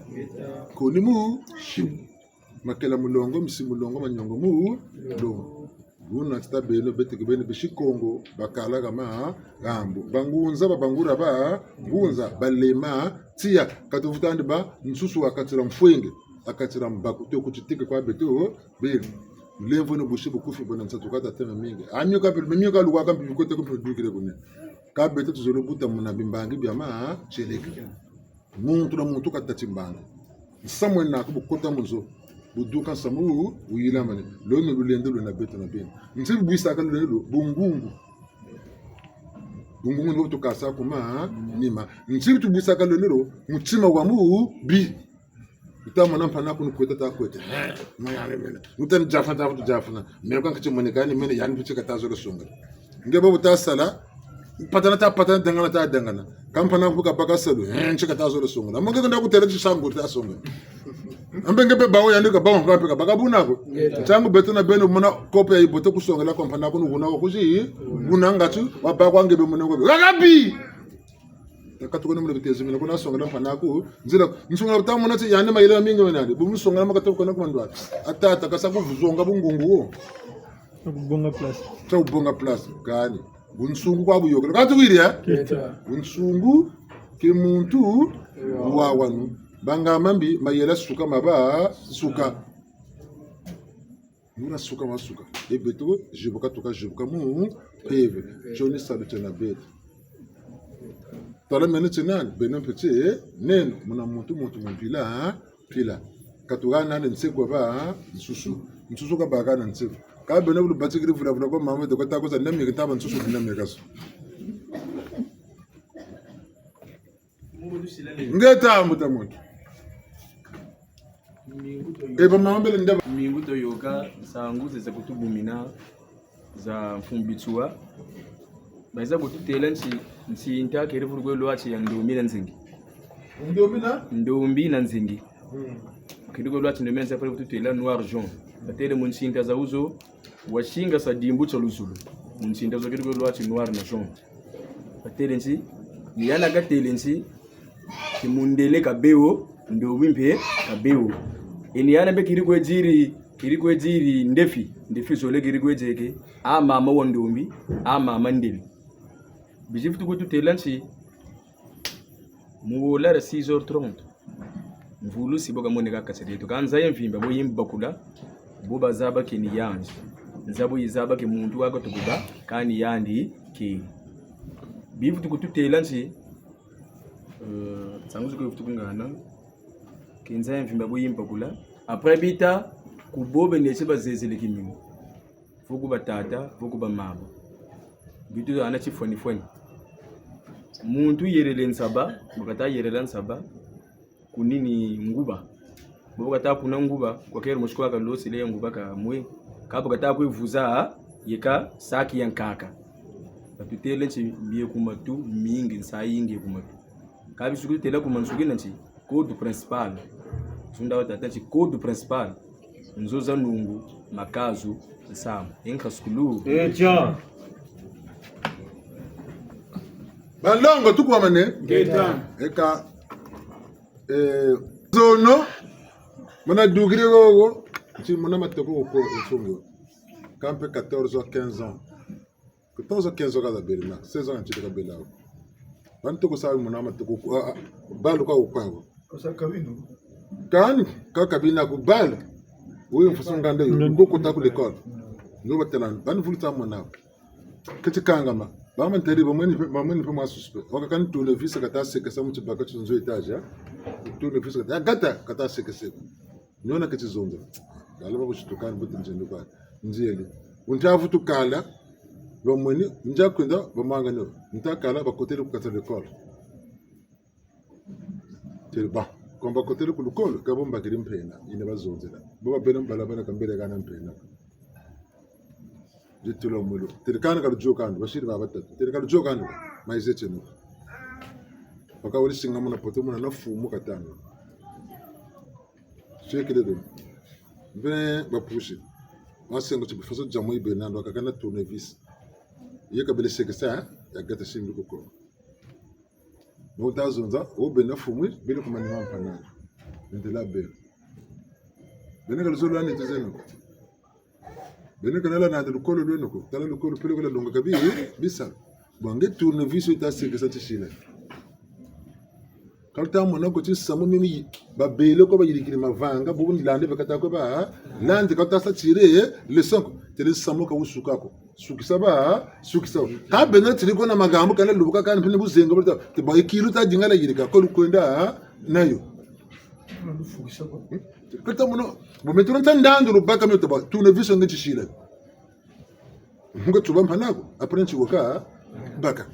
Ko ni mu, shimu. Makela mulongo, misi mulongo, manyongo mulongo. Buna tita beno, beteke beno, bisi Kongo, bakala kama, gambo. Bangunza, babangura ba, ngunza, balema, tiya, ka tuvutandi ba, nsusu wakatila mfwenge, akatila mbaku, to kutitike kwa beto, beno. Lemvo no busi bukufi, bona nsatu kata tema mingi. Amio ka, mio ka luwa ka mpi bikote ko mpi dukire kune. Ka beto tuzolo buta muna bimbangi bia ma, tieleka. Muntu na muntu kata timbangi. Nsamu wena ku bu kota mu nzo. Bu duka nsamu wu, wuyilamane. Lo ni lulendo lwena beto na beno. Nti bu bwisaka lulendo lo, bungungu. Bungungu ni bu tukasa ku ma, nima. Nti bu tubwisaka lulendo lo, mutima wa mubi. Wuta mona mpangi'aku ni kweta ta kweta. Eh, mwana mene. Wuta ni diafuna, ta diafuna. Meno ka nkati monekani, mene yandi mpe ti kata zolo songa. Nge bo bu ta sala, patana ta patana, dangana ta dangana. Ka mpangi'aku ka baka salu, eh, nti kata zolo songa. Mo nge kanda kutêla ti sangu ta songa. Ambe nge mpe bawu yandi ka bawu mpe ka baka buna ko. Ngeta. Ntangu beto na beno mona kope ya yibote kusongela kwa mpangi'aku ni wuna wa kuzi, wuna ngatu, wa bakwa nge mpe mona ko. Kakabi! Katuka na muna bitezi mina kuna songela mpangi'aku. Nzila, nsongela buta mona ti yandi mayela mingi wena yandi. Bu mu songela makata kuna kwa ndwati. A tata kasa ku vuzonga bungungu wo. Tia kubonga place. Tia kubonga place. Kani. Bunsungu kwa buyokela. Ka tuwiri, eh? Keta. Bunsungu ke muntu wa wanu. Banga mambi mayela suka maba suka. Muna suka masuka. E beto, zibuka tuka zibuka mu mpeve. Tio ni salu tiena beto. Tala mene tie nani, beno mpe tie neno, muna muntu, muntu mu mpila, ha? Mpila. Ka tuka nani nsekwa ba, ha? Nsusu. Nsusu ka baka na nsekwa. Ka beno bu lubatikiri vula vula kwa mama, doko ta koza nami kita ba nsusu, nami kaso. Nge tambu ta muntu. E ba mama mbele ndaba. Mingu toyoka, nsangu zeza kutubumina, za mfumbituwa. Bayiza kututêla nti, nti nta keri vulu kwe lwati ya ndombi na nzingi. Ndombi na? Ndombi na nzingi. Hmm. Keri kwe lwati ndombi na nzingi, après kututêla noir jaune. Batêle mu nsinta za wuzo, wasingasa dimbu tia luzolo. Mu nsinta zo keri kwe lwati noir na jaune. Batêle nti, ni yandi katêle nti, ti mundele ka bewo, ndombi mpe ka bewo. E ni yandi mpe keri kwe diri, keri kwe diri ndefi, ndefi zole keri kwe dieke, a mama wa ndombi, a mama ndele. Bizi vutu kututêla nti, mu wola dia six heures trente. Mvulusi bo kamoneka kati dieto. Kâ nza ya mvimba bo yimbakula, bo bazaba ke ni yandi. Nza bo yizaba ke muntu wa katukuba, kâ ni yandi ke. Bivutu kututêla nti, euh, nsangu zo ke bivutu kungana, ke nza ya mvimba bo yimbakula. Après bita, ku bo bena ti bazezele kiminu. Vo ku batata, vo ku bamama. Bitu hana tifwanifwani. Muntu yelele nsaba, bu kata yelela nsaba, kunini nguba. Bo bu kata kuna nguba, kwa kere mosi kwa kalosele nguba kamwe. Ka bu kata kwe vuza, yeka saki ya nkaka. Batutêle nti bie ku matu mingi, nsayi yingi ku matu. Ka bisuki tutêla ku mansukina nti, code principal. Sunda wa tata nti code principal. Nzo za nungu, makazu, nsamu. Enka sukulu. Etia. Banlongo, tukwamane? Ngeta. Eka, eh, zono, muna dukiri gogo, nti muna matoko ko nsungu. Kampe quatorze ou quinze ans. Quatorze ou quinze ans ka zabele na, seize ans ntite kabela ko. Bantu ko sabi muna matoko ko, ah, ah, balu ka ko kwa ko. Osa kabino. Kani, ka kabina ko balu. Wi mfusu nganda yo, ko kota ku l'école. No batela, bani vulu ta mona ko. Keti kangama. Ba mantari, ba mweni pe, ba mweni pe mwa suspect. Waka kani tournevis kata sekesa mu tibaka ti nzo étage, eh? Tournevis kata, gata, kata sekesa. Niona keti zonza. Bala ba kusitukana, buti nzendo kwa. Nzieli. Unta vutu kala, ba mweni, nza kwenda, ba manga nio. Nta kala, ba kotele ku kati l'école. Tele ba. Comme ba kotele ku l'école, ka bo mbakiri mpena, yina bazonzela. Bo babele mbala bana kambele kana mpena. Ditula mwelo. Tele kana ka ludio kani, basiri ba batatu. Tele ka ludio kani, mayize tieno. Waka wali singa muna poto muna na fumu katanu. Sekele do. Mpe bapusi. Masengo ti bifaso dia mwe bena ndo kakana tournevis. Ye kabele sekesa, eh? Ya gata simbi kuko. Bo ta zonza, o bena fumu, bele ku manima mpanana. Ndela bena. Bena ka luzolo ani tuzeno. Beno kana landa lukolo lweno ko. Tala lukolo peleko lwalonga kabi, bisa. Bon, nge tournevis yo ta sekesa tisila. Ka luta mona ko ti nsamu mimi babele ko bayirikiri mavanga, bubu ni lande bakata ko ba, lande ka luta sa tirer, eh, leçon ko. Tele nsamu ka wusuka ko. Sukisa ba, sukisa ba. Ka beno tiri ko na magambo kana lubuka kana mpene buzenga bata, te ba ikilu ta dingala yirika ko lukwenda, nayo. Kata mono, bo metro nta ndandu lubaka mio taba, tournevis nge tisila. Nge tuba mpanako, après nti waka, baka.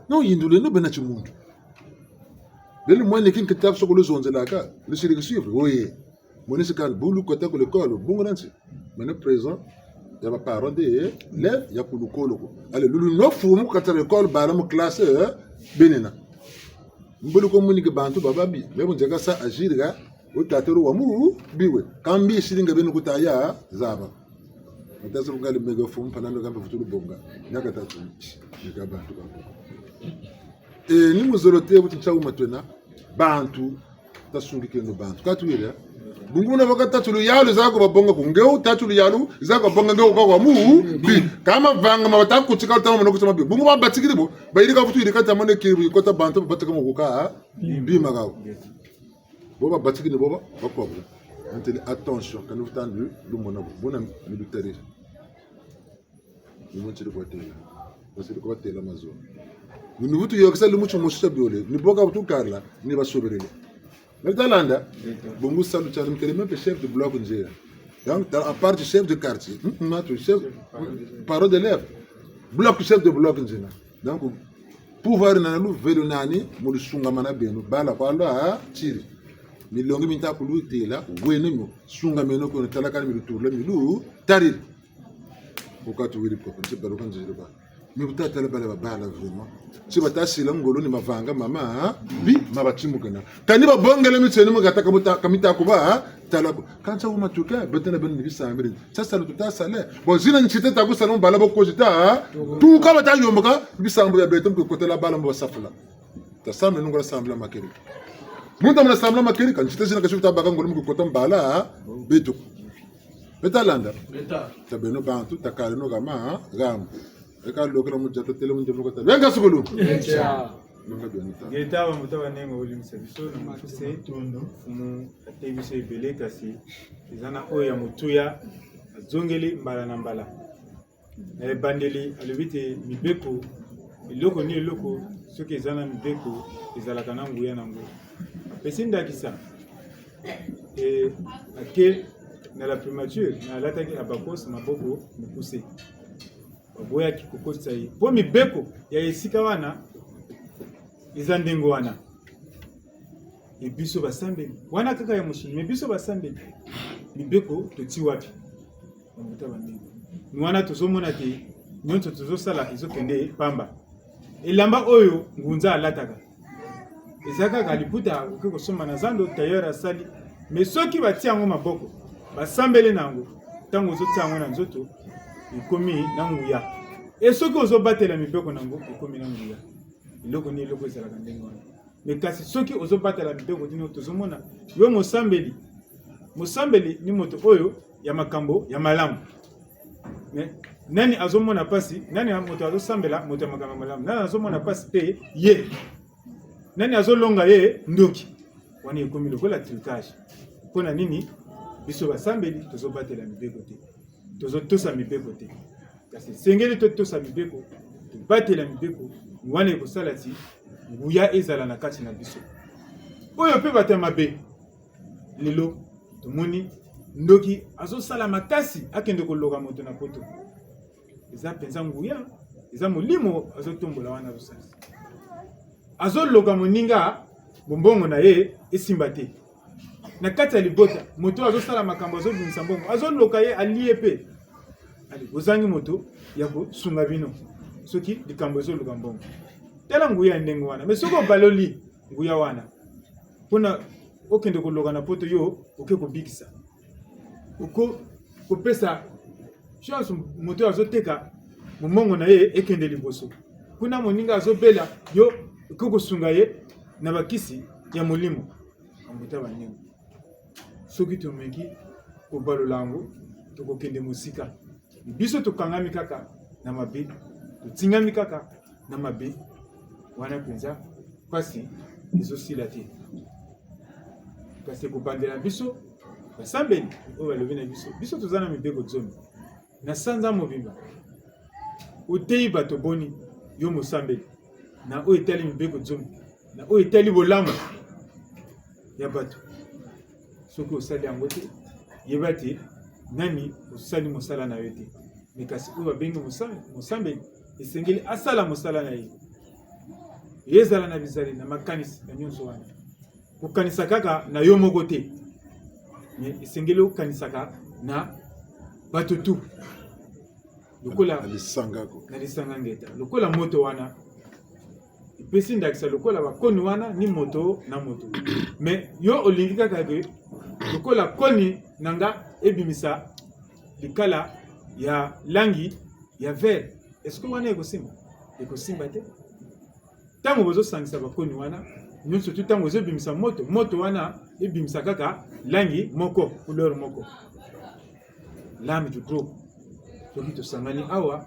Non, yindule no bena timuntu. Beno mwene ki nkita soko luzonzelaka, lusiri ki suivre, oye. Mwene si kani, bu lukota ku l'école, bungu na nti. Mene présent, ya ba parents d'élèves, ya ku lukolo ko. Allez, lulu no fumu kata l'école, bala mu classe, eh, benena. Mbulu ko munike bantu bababi, me bu nzeka sa agir ga, o tatero wa mu, biwe. Kambi siringa beno kutaya, zaba. Mutasa bungali mega fumu, panano kambi futulu bonga. Nyaka tatu, nika bantu kambi. Eh, ni muzolo te, buti ntia wuma twena, bantu, tasungikeno bantu. Ka tuwiri, eh? Bungu na baka tatu luyalu za ko babonga ko, nge o tatu luyalu za ko babonga nge o kwa kwa mu, bi. Kama vanga ma bata kutika tama mono kutima bi. Bungu babatikiri bo, bayirika vutu yirika tama ne kiri kota bantu babatika mo kuka, bi makawo. Bo babatikiri bo ba, bakwa bo. Ntele attention, kani vutandu, lumona bo, bona ni lutari. Ni mo ntiri kubatêla. Basiri kubatêla mazono. Ni vutu yôkesa lumu timosi tia biole. Ni bo ka butu kala, ni basoberele. Meta landa. Bungu salu tiani mutêle mpe chef de bloc nzela. Donc, ta-, à part chef de quartier. Hmm, hmm, matu chef, parent d'élève. Bloc, chef de bloc nzela. Donc, pouvoir na luvelo nani, mu lusungamana beno. Bala kwa lwa, ah, tiri. Milongi mi nta kulutêla, wene mio. Sungameno ko, tala kani mi luturula, mi lutariri. Bukatu wiri poko, nti baluka nziri ba. Mi buta tala bala babala vraiment. Ti bata sila ngolo ni mavanga mama, ha? Bi, ma batimukana. Kani babongele mitieno mu kata kamuta, kamita kuba, ha? Tala ko. Kansa wuma tuka, bete na beno ni bisambiri. Sasa lututa sale. Bon, zina ntite ta kusala mu bala boko zita, ha? Tuka bata yomboka, bisambu ya beto mu kotela bala mu basafula. Ta sambila nungu la sambila makeri. Muntu amana sambila makeri, ka ntite zina kasi ta baka ngolo mu kota mbala, ha? Beto. Beta landa. Beta. Ta beno bantu, ta kala no gama, ha? Gama. Eka lokela mu diata tele mu diata kota. Wenga sukulu. Ngeta. Wenga beno ta. Ngeta wa muta wa nengo oli musabiso na mutuse. Matondo. Mfumu ate biso ebele kasi. Eza na oyo ya motuya. Azongeli mbala na mbala. Na ebandeli, alobi te mibeko, eloko ni eloko, soki eza na mibeko, ezalaka na nguya na yango. Apesi ndakisa, e, ake na la primature, na alataki abakos maboko mokuse. Baboyaki kokotisa ye. Mpo mibeko ya esika wana, Eza ndenge wana. E biso basambeli. Wana kaka ya mosuni. Mais biso basambeli, mibeko totii wapi? Bambuta bandeko. Ni wana tozomona te nyonso tozosala ezokende pamba. Elamba oyo ngunza alataka, eza kaka liputa oke kosomba na zando, tailleur asali. Mais soki batie yango maboko, basambele na yango, ntango ozotia yango na nzoto, ekomi na nguya. E soki ozobatela mibeko na yango, ekomi na nguya. Eloko ni eloko ezalaka ndenge wana. Mais kasi soki ozobatela mibeko ti, tozomona yo mosambeli. Mosambeli ni moto oyo ya makambo ya malamu. Mais nani azomona mpasi? Nani ya moto azosambela moto ya makambo ya malamu? Nani azomona mpasi te? Ye. Nani azolonga ye? Ndoki. Wana ekomi lokola trucage. Mpo na nini? Biso basambeli tozobatela mibeko te, tozotosa mibeko te. Kasi esengeli totosa mibeko, tobatela mibeko, wana ekosala ti nguya ezala na kati na biso. Oyo mpe bato ya mabe, lelo tomoni ndoki azosala makasi akende koloka moto na poto. Eza mpenza nguya, eza molimo azotombola wana azosalisa. Azoloka moninga, bombongo na ye esimba te. Na kati ya libota, moto oyo azosala makambo, azobimisa mbongo, azoloka ye, alie ye mpe. Allez, bozangi moto ya kosunga bino soki likambo ezoluka mbongo. Tala nguya ya ndenge wana. Mais soki obaloli nguya wana, mpo na okende koloka na poto, yo oke kobikisa. Oko kopesa chance moto oyo azoteka, mombongo na ye ekende liboso. Kuna moninga azobela, yo oke kosunga ye na bakisi ya molimo. Bambuta bandeko, soki tomeki kobalola yango, tokokende mosika. Biso tokangami kaka na mabe, totingami kaka na mabe, wana mpenza mpasi ezosila te. Kasi ekobandela biso basambeli oyo balobi na biso, biso toza na mibeko zomi. Na sanza mobimba, oteyi bato boni, yo mosambeli, na oyo etali mibeko zomi, na oyo etali bolamu ya bato? Soki osali yango te, yeba te nani osali mosala na yo te. Mais kasi oyo babengi mosa-, mosambeli, esengeli asala mosala na ye. Ezala na bizaleli, na makanisi, na nyonso wana. Kokanisa kaka na yo moko te, mais esengeli okanisaka na bato tu. Lokola na lisanga ko. Na lisanga ngeta. Lokola moto wana, epesi ndakisa lokola bakoni wana ni moto na moto. Mais yo olingi kaka ke lokola koni na nga ebimisa likala ya langi ya vert. Est-ce que wana ekosimba? Ekosimba te. Ntango bozosangisa bakoni wana, nyonso tu ntango ezobimisa moto, moto wana ebimisa kaka langi moko, couleur moko. L'âme du groupe. Soki tosangani awa,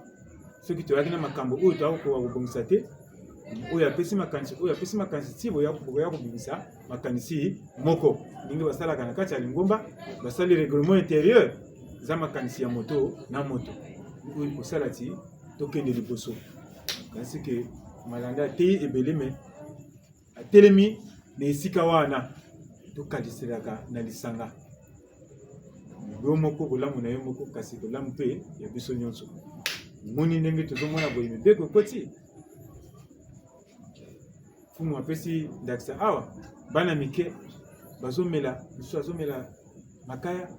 soki toyaki na makambo oyo toyaki kokoka kobongisa te, oyo apesi makanisi, oyo apesi makanisi, ti boya, boya kobimisa makanisi moko. Ndenge basalaka na kati ya lingomba, basali règlement intérieur, eza makanisi ya moto na moto. Oyo ekosala ti tokende liboso. Kasi ke Malanda ateyi ebele, mais atelemi na esika wana, tokaniselaka na lisanga. Yo moko, bolamu na yo moko, kasi bolamu mpe ya biso nyonso. Moni ndenge tozomona boye mibeko ekoti. Mfumu apesi ndakisa awa, bana mike bazomela, mosusu azomela makaya,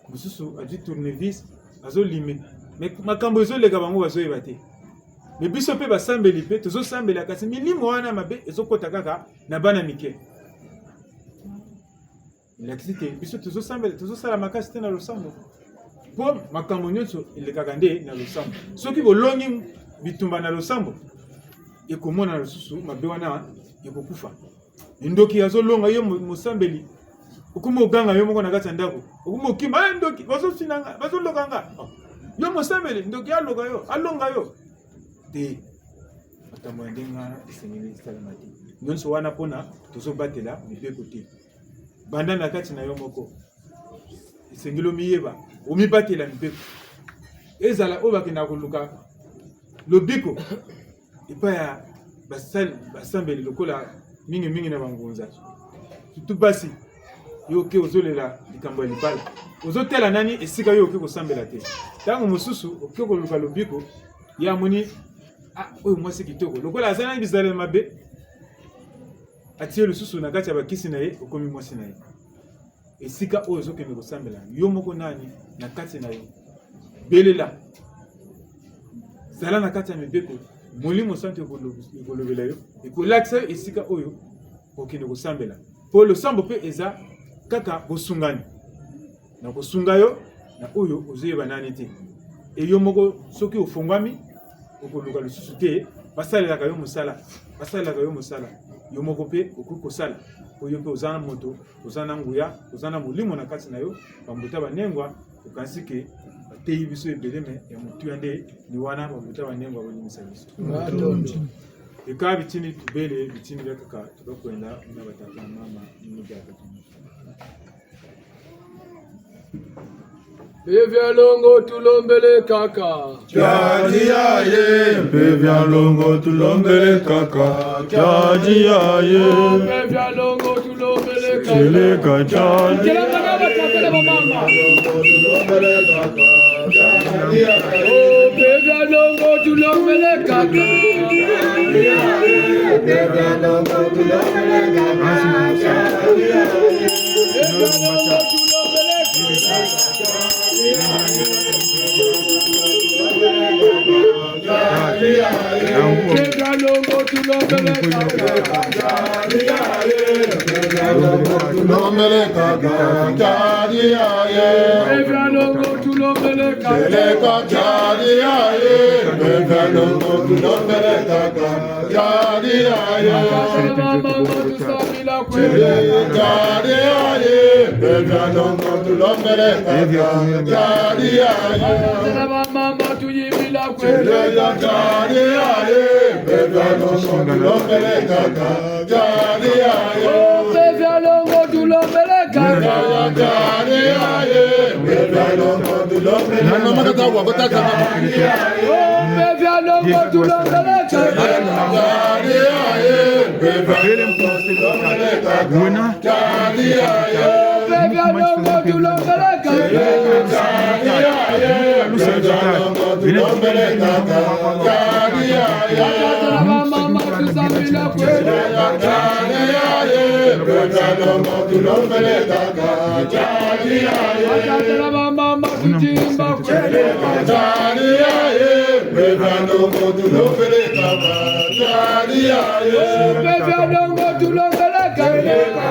mosusu azwi tournevis, azolime. Mais makambo ezoleka, bango bazoyeba te. Mais biso mpe basambeli mpe tozosambela, kasi milimo wana mabe ezokota kaka na bana mike. Elakisi te biso tozosambela, tozosala makasi te na losambo. Mpo makambo nyonso elekaka nde na losambo. Soki bolongi bitumba na losambo, ekomona lisusu mabe wana ekokufa. Ndoki azolonga yo mo-, mosambeli. Okomi oganga yo moko na kati ya ndako. Okomi okima, "Eh, ndoki, bazosina nga, bazoloka nga." Oh. Yo mosambeli, ndoki aloka yo, alonga yo. Te. Makambo ya ndenge wana esengeli esalema te. Nyonso wana mpo na tozobatela mibeko te. Banda na kati na yo moko. Esengeli omiyeba, omibatela mibeko. Ezala oyo bakendaka koluka lobiko epai ya basali, basambeli lokola mingi mingi na bangunza. Surtout basi, yo oke ozolela likambo ya libala. Ozotela nani esika yo oke kosambela te. Ntango mosusu oke koluka lobiko, ye amoni, ah, oyo mwasi kitoko. Lokola aza na bizaleli mabe, Atie lisusu na kati ya bakisi na ye, okomi mwasi na ye. Esika oyo ozokende kosambela, yo moko nani na kati na yo? Belela. Zala na kati ya mibeko. Molimo Santu ekolo-, ekolobela yo, ekolakisa yo esika oyo okende kosambela. Po losambo pe eza kaka bosungani. Na kosunga yo na oyo ozoyeba nani te. E yo moko, soki ofongwami, okoluka lisusu te basalelaka yo mosala, basalelaka yo mosala. Yo moko pe okoki kosala, po yo pe oza na moto, oza na nguya, oza na molimo na kati na yo. Bambuta banengwa, okanisi ke bateyi biso ebele, me ya motuya nde ni wana. Bambuta banengwa, bolimbisa biso. Matondo. Eka bitini tubele, bitini bia kaka, tuka kwenda, muna batata na mama, ni mu diaka tuni. Mpe bia longo tulombele kaka. Kiadi yaye, mpe bia longo tulombele kaka. Kiadi yaye. Mpe bia longo tulombele kaka. Keleka kiadi. Keleka na batata na bamama. Oh, mpe bia longo tulombele kaka. Kiadi yaye, mpe bia longo tulombele kaka. Kiadi yaye. Kiadi yaye, mpe bia longo tulombele kaka. Kiadi yaye. Mpe bia longo tulombele kaka. Kiadi yaye, mpe bia longo tulombele kaka. Nana makata wa kotata. Mpe bia longo tulombele kaka. Kiadi yaye, mpe bia longo tulombele kaka. Wena. Kiadi yaye. Mpe bia longo tulombele kaka. Kiadi yaye, mpe bia longo tulombele kaka. Kiadi yaye. Batata na bamama, tusambila kwele. Kiadi yaye, mpe bia longo tulombele kaka. Kiadi yaye. Batata na bamama, tutimba kwele. Kiadi yaye, mpe bia longo tulombele kaka. Kiadi yaye. Mpe bia longo tulombele kaka.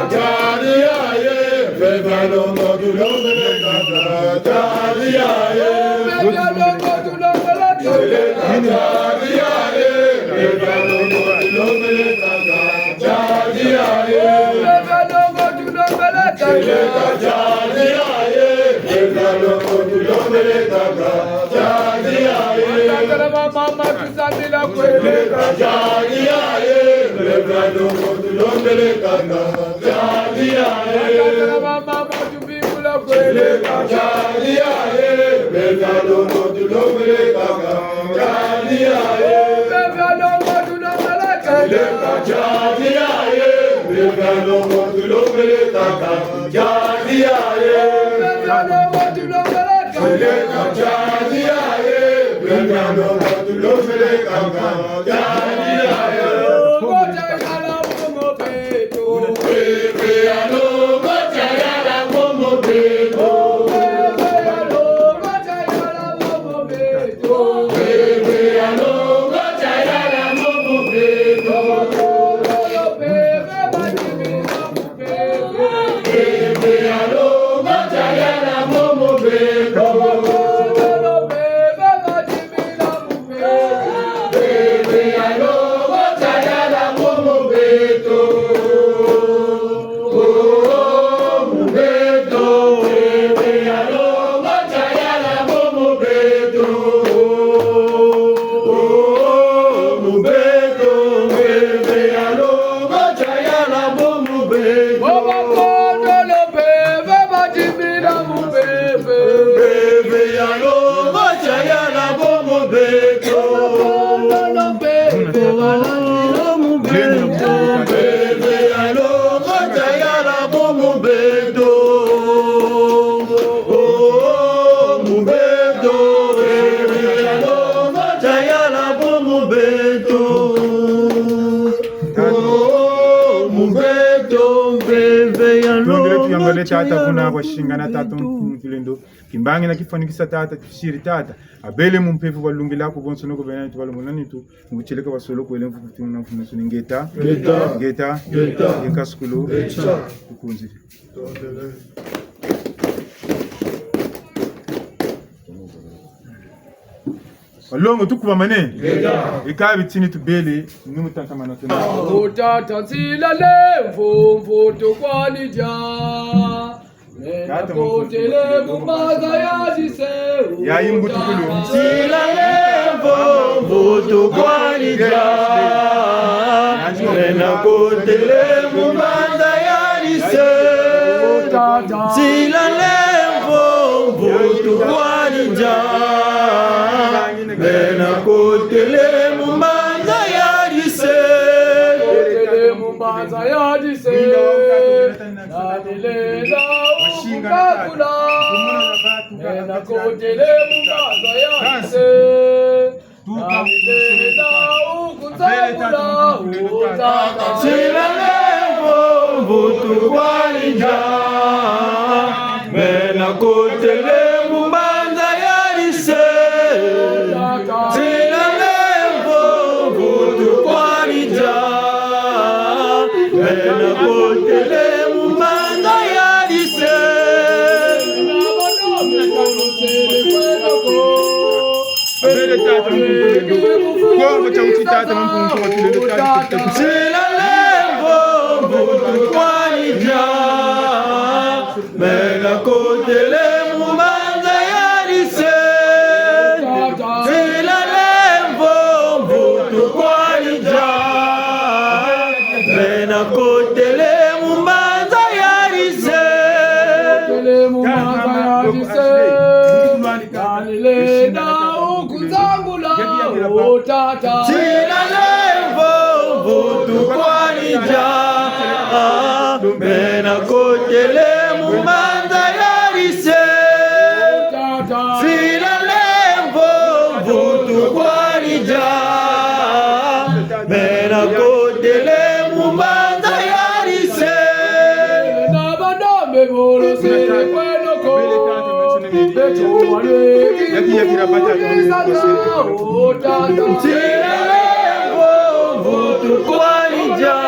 Kiadi yaye, mpe bia longo tulombele kaka. Kiadi yaye. Mpe bia longo tulombele kaka. Kiadi yaye, mpe bia longo tulombele kaka. Kiadi yaye. Mpe bia longo tulombele kaka. Kiadi yaye, mpe bia longo tulombele kaka. Kiadi yaye. Batata na bamama, tusambila kwele. Kiadi yaye, mpe bia longo tulombele kaka. Kiadi yaye. Batata na bamama, tubikula kwele. Kiadi yaye, mpe bia longo tulombele kaka. Kiadi yaye. Mpe bia longo tulombele kaka. Kiadi yaye, mpe bia longo tulombele kaka. Kiadi yaye. Mpe bia longo tulombele kaka. Kiadi yaye, mpe bia longo tulombele kaka. Kiadi yaye. Mpe bia longo Tondele tuyambale tata kuna bwa singana tata Mpungu Tulendo. Kimbangi na kifwanikisa tata, tusiri tata. Abele mu mpeve bwa lungila ku bonso noko bena nitu balomona nitu. Mu kutieleka basolo kwele mfuku tuna mfumu suni ngeta. Ngeta. Ngeta. Ngeta. Ngeta sukulu. Ngeta. Tukunzi. Balongo tukubamane. Ngeta. Ika bitini tubele, ni mu tantamana tuna. O tata nzila le mvo mvo tukwani dia. Mena kotele mu mbanza ya dise. Ya yimbutukulu. Nzila le mvo mvo tukwani dia. Mena kotele mu mbanza ya dise. Nzila le mvo mvo tukwani dia. Mena kotele mu mbanza ya dise. Kotele mu mbanza ya dise. Nani lenda ukukakula. Mena kotele mu mbanza ya dise. Nani lenda ukutsakula, o tata. Nzila le mvo mvo tukwani dia. Mena kotele mu mbanza ya dise. Nzila le mvo mvo tukwani dia. Mena kotele mu mbanza ya dise. Abele tata Mpungu Tulendo. Kongo tia wuti tata Mpungu Tulendo tata. Nzila le mvo mvo tukwani dia. Mena kotele mu mbanza ya dise. Nzila le mvo mvo tukwani dia. Mena kotele mu mbanza ya dise. Kotele mu mbanza ya dise. Nani lenda ukutsakula, o tata. Nzila le mvo mvo tukwani dia. Mena kotele mu mbanza ya dise. Nzila le mvo mvo tukwani dia. Mena kotele mu mbanza ya dise. Na bandombe bolosele kweno ko. Beto waleki. Nzila le mvo mvo tukwani dia.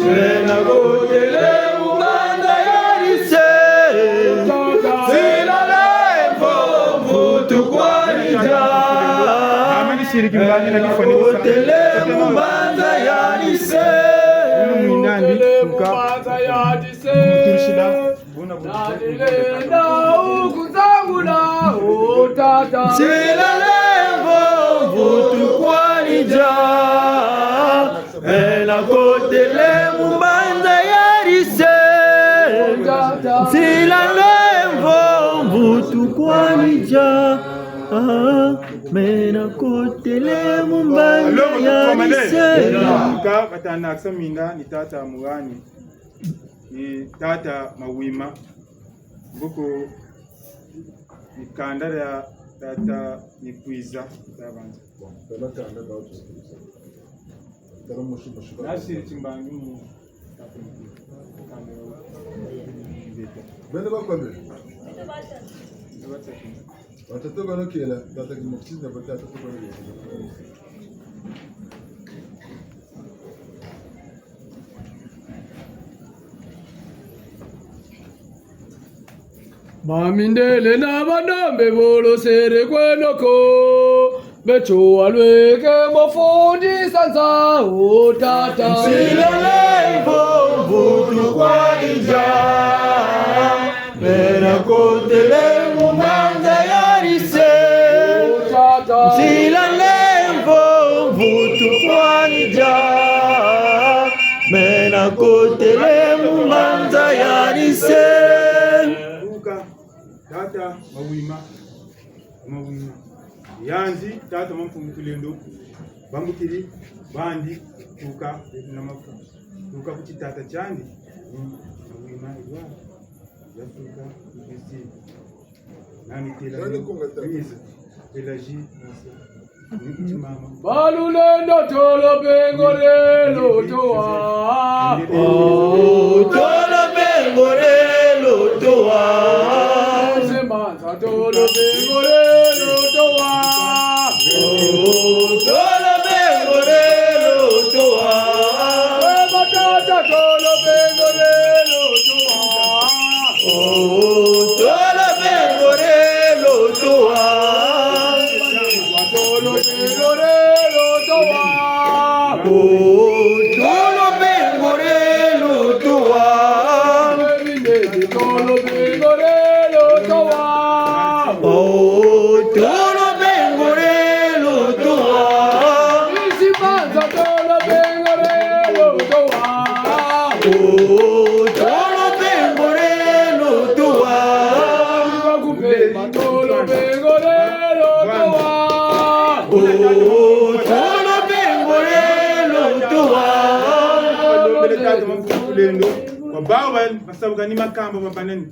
Mena kotele mu mbanza ya dise. Nzila le mvo mvo tukwani dia. Kotele mu mbanza ya dise. Kotele mu mbanza ya dise. Nani lenda ukutsakula, o tata. Nzila le mvo mvo tukwani dia. Mena kotele mu mbanza ya dise. Nzila le mvo mvo tukwani dia. Ah, mena kotele mu mbanza ya dise. Ka batana aksa minda ni tata Mugani. Ni tata Mawima. Mboko ni kanda dia tata Nikwiza, tabanza. Bon, tala kanda ba tu. Tala mosi, mosi ba. Nasiri timbangi mu tata Nikwiza. Kanda dia tata Nikwiza. Bene ba kwa bene. Bene ba tata. Batata bano kela, tata Kimokisi na batata bano kela. Bamindele na bandombe bolosele kweno ko. Beto walweke mbo fundisa nza, o tata. Nzila le mvo mvo tukwani dia. Mena kotele mu mbanza ya dise. Nzila le mvo mvo tukwani dia. Mena kotele mu mbanza ya dise. Tuka, tata Mawima. Mawima. Yandi, tata Mampungu Tulendo. Bambukiri, bandi, tuka, na mafu. Tuka ku titata tiandi. Mawima, Edouard. Yatuka, Christine. Nani tela, Louise, Pélagie, Marcia. Balulendo tolo bengo lelo towa. Oh, Kwa bawu ba, basabuka ni makamba ma banene.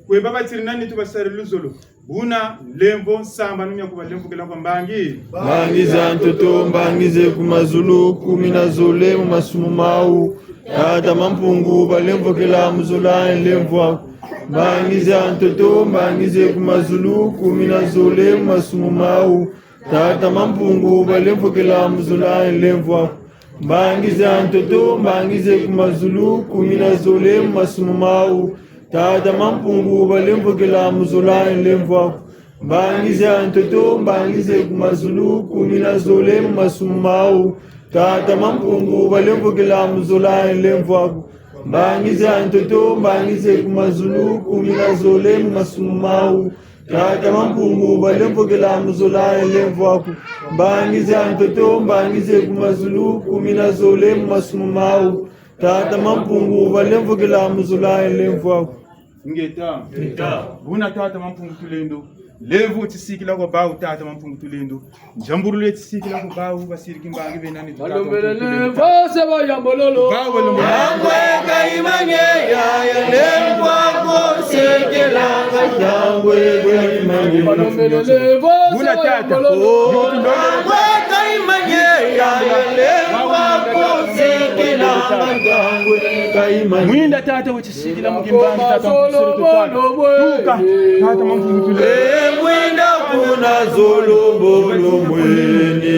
Kwe ba batiri nani tu basari luzolo. Buna, nlemvo, nsambanu mia ku balemvokela kwa mbangi. Mbangi za ntoto, mbangi ze ku mazulu, kumi na zole mu masumu mawu. Tata Mampungu, balemvokela mu zola e nlemvo aku. Mbangi za ntoto, mbangi ze ku mazulu, kumi na zole mu masumu mawu. Tata Mampungu, balemvokela mu zola e nlemvo aku. Mbangi za ntoto, mbangi ze ku mazulu, kumi na zole mu masumu mawu. Tata Mampungu, balemvokela mu zola e nlemvo aku. Mbangi za ntoto, mbangi ze ku mazulu, kumi na zole mu masumu mawu. Tata Mampungu, balemvokela mu zola e nlemvo aku. Mbangi za ntoto, mbangi ze ku mazulu, kumi na zole mu masumu mawu. Tata Mampungu, balemvokela mu zola e nlemvo aku. Mbangi za ntoto, mbangi ze ku mazulu, kumi na zole mu masumu mawu. Tata Mampungu, balemvokela mu zola e nlemvo aku. Ingeta. Ingeta. Buna Tata Mampungu Tulendo. Nlemvo tisikila kwa bawu Tata Mampungu Tulendo. Nzambululu tisikila kwa bawu basiri kimbangi bena ni Tata Mampungu Tulendo. Balombele nlemvo se bayambololo. Bawu balombele. Yangwe kayimanye ya, ya nlemvo ko sekela ka yangwe kayimanye. Balombele nlemvo se bayambololo. Buna Tata. Yangwe kayimanye ya, ya nlemvo ko sekela ka yangwe kayimanye. Mwinda Tata we tisikila mu kimbangi, Tata Mampungu Tulendo. Tuka, Tata Mampungu Tulendo. E mwinda kuna zolo mbolo mweni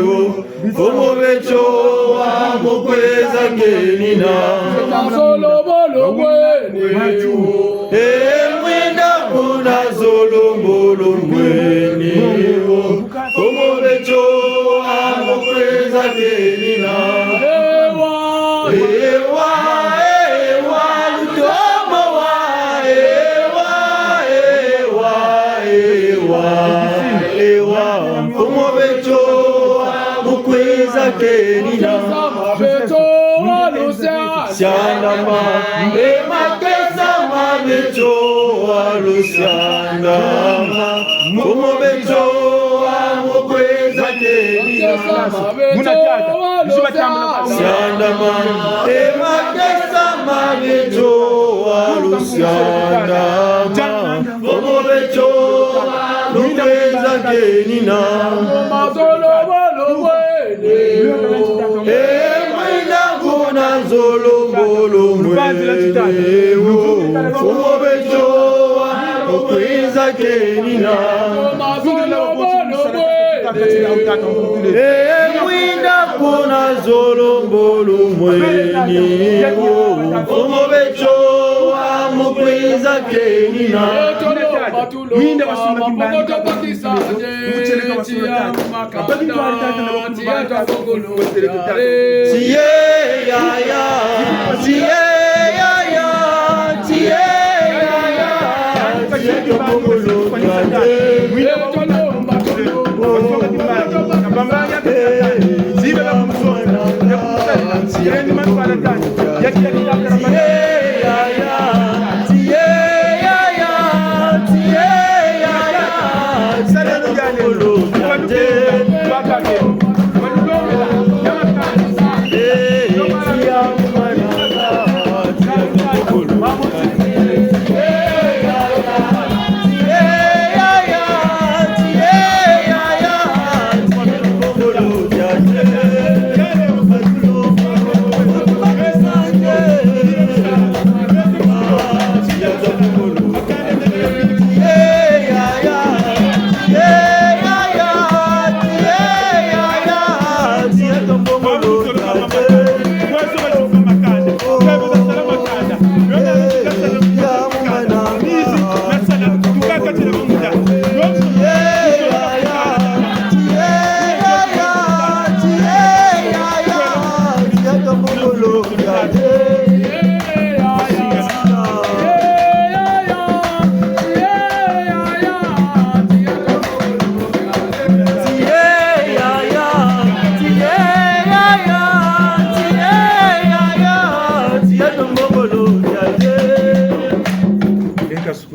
wo. Mfumu beto wa mu kwiza kenina. Zolo mbolo mweni wo. E mwinda kuna zolo mbolo mweni wo. Mfumu beto wa mu kwiza kenina. Ewa. Ewa, ewa, lutomo wa, ewa, ewa, ewa, ewa, mfumu beto wa mu kwiza kenina. Siandama, e makesa ma beto wa lusiandama, mfumu beto wa mu kwiza kenina. Buna Tata, bizi batambula kwa. Siandama, e makesa ma beto wa lusiandama, mfumu beto wa mu kwiza kenina. E mwinda kuna zolo mbolo mweni wo, mfumu beto wa mu kwiza kenina. E mwinda kuna zolo mbolo mweni wo, mfumu beto wa mu kwiza kenina. Mwinda basumba kimbangi, Tata Mampungu Tulendo. Mu tieleka basolo Tata. Babaki ntwari Tata na bakulu ba Tata. Tiye yaya, tiye yaya, tiye yaya, tiye yaya.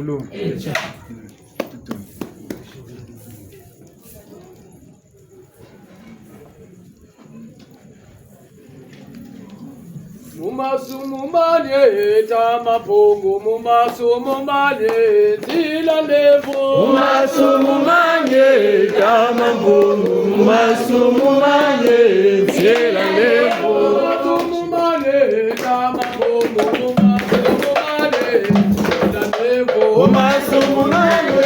Mu masumu manie tama Mpungu, mu masumu manie nzila nlemvo. Mu masumu manie tama Mpungu, mu masumu manie nzila nlemvo. Mu masumu manie tama Mpungu, mu masumu manie nzila nlemvo. Mu masumu manie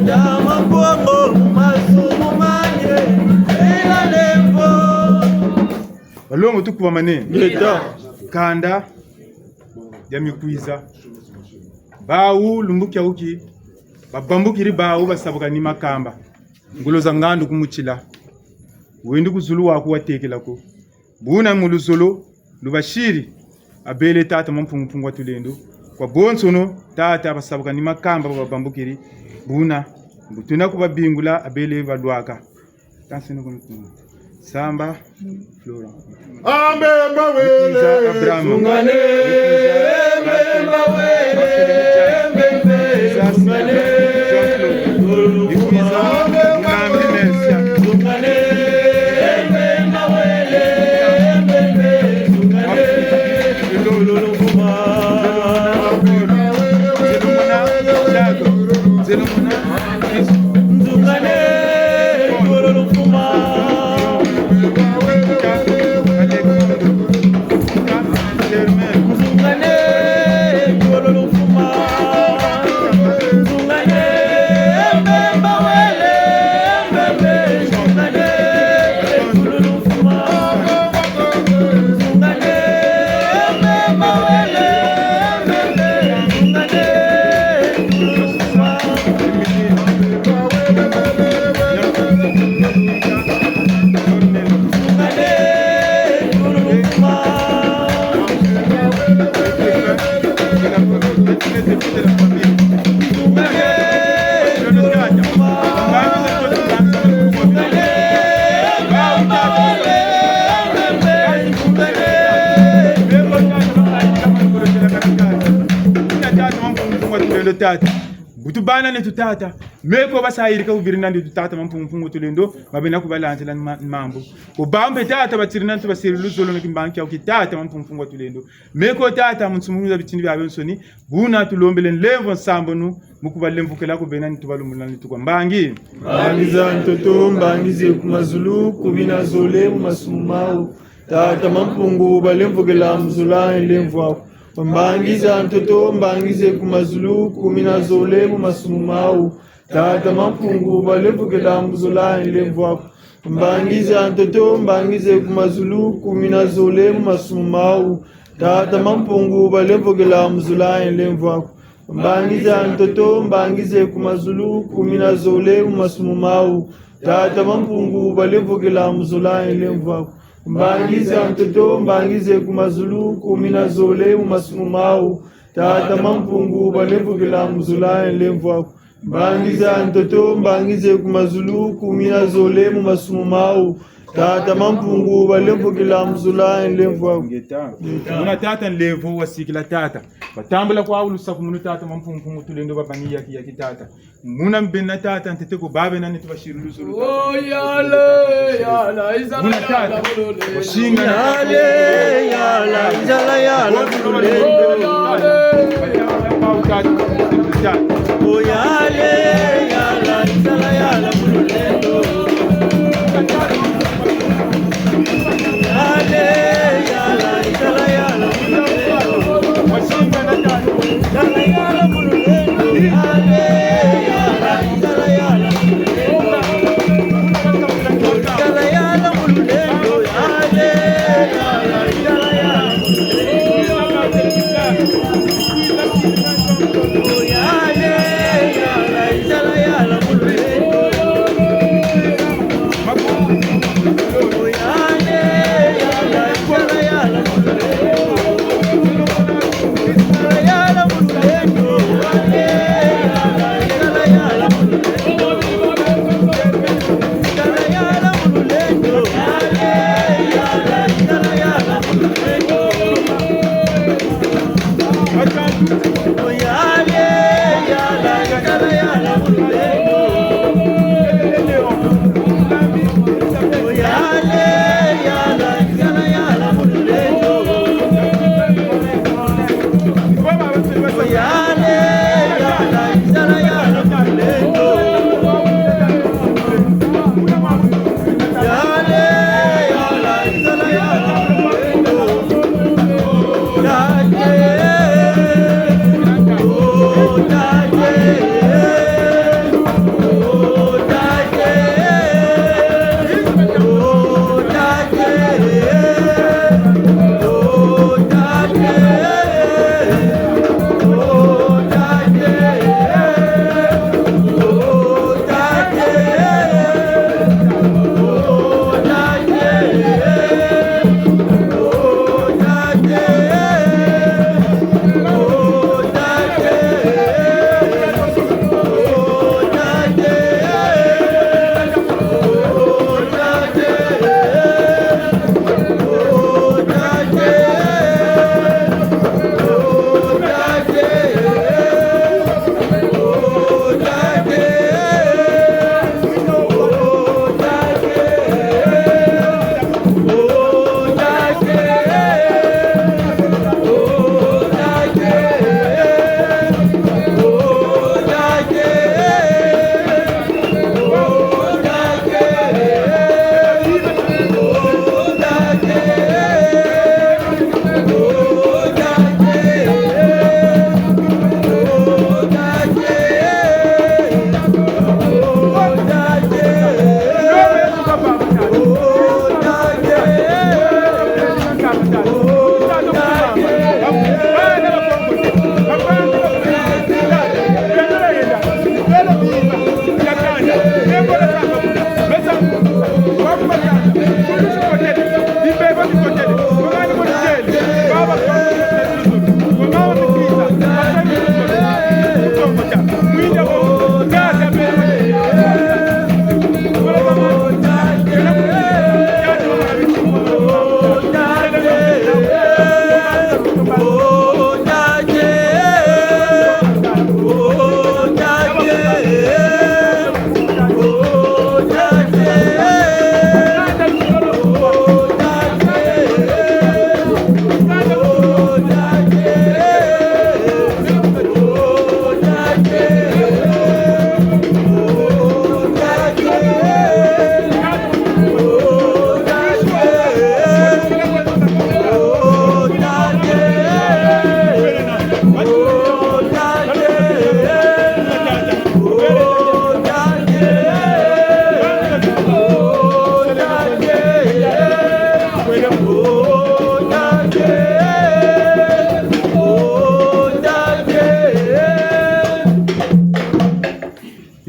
tama Mpungu, mu masumu manie nzila nlemvo. Balongo, tukubamane. Ngeta. Kanda dia mikwiza. Bawu lumbu kiawu ki babambukiri, bawu basabuka ni makamba. Ngolo za ngandu ku mutila. Wendi ku zulu waku watekela ko. Buna mu luzolo lu basiri, abele tata Mampungu Mpungu wa Tulendo. Kwa bonsono, tata, basabuka ni makamba babambukiri. Buna, bu twena ku babingula, abele balwaka. Tansene kono tuma. Samba, Flora. Ambe mbawele, Abraham. Zungane, ambe mbawele, ambe mbe, zungane. Tata. Butu bana neto tata. Meko basa yirika ubiri na neto tata Mampungu Mpungu Tulendo, babena kubalanzila ma-, mambu. Ko bampe tata batiri na neto basiri luzolo na kimbangi kiawu ki tata Mampungu Mpungu Tulendo. Meko tata mu nsumunu za bitini biabiansoni, buna tulombele nlemvo nsambanu, mu kubalemvokela ko bena ni tubalumbulula ni tukwa mbangi. Mbangi za ntoto, mbangi ze ku mazulu, kumi na zole mu masumu mawu. Tata Mampungu, balemvokela mu zola ye nlemvo aku. Mbangi za ntoto, mbangi ze ku mazulu, kumi na zole mu masumu mawu. Tata Mampungu, balemvokela mu zola ye nlemvo aku. Mbangi za ntoto, mbangi ze ku mazulu, kumi na zole mu masumu mawu. Tata Mampungu, balemvokela mu zola ye nlemvo aku. Mbangi za ntoto, mbangi ze ku mazulu, kumi na zole mu masumu mawu. Tata Mampungu, balemvokela mu zola ye nlemvo aku. Mbangi za ntoto, mbangi ze ku mazulu, kumi na zole mu masumu mawu. Tata Mampungu, balemvokela mu zola ye nlemvo aku. Mbangi za ntoto, mbangi ze ku mazulu, kumi na zole mu masumu mawu. Tata Mampungu, balemvokela mu zola ye nlemvo aku. Ngeta. Muna tata nlemvo wasikila tata. Batambula kwawu lusakumunu tata Mampungu Mpungu Tulendo, babani yaki yaki tata. Muna mbena tata ntete ko babena neto basiri luzolo tata. Oh, yale, yala, izala, muna tata yala, mulole. Wasinga na yale, yala, izala, yala, mulole. Oh, yale, yala, izala, yala, mulole.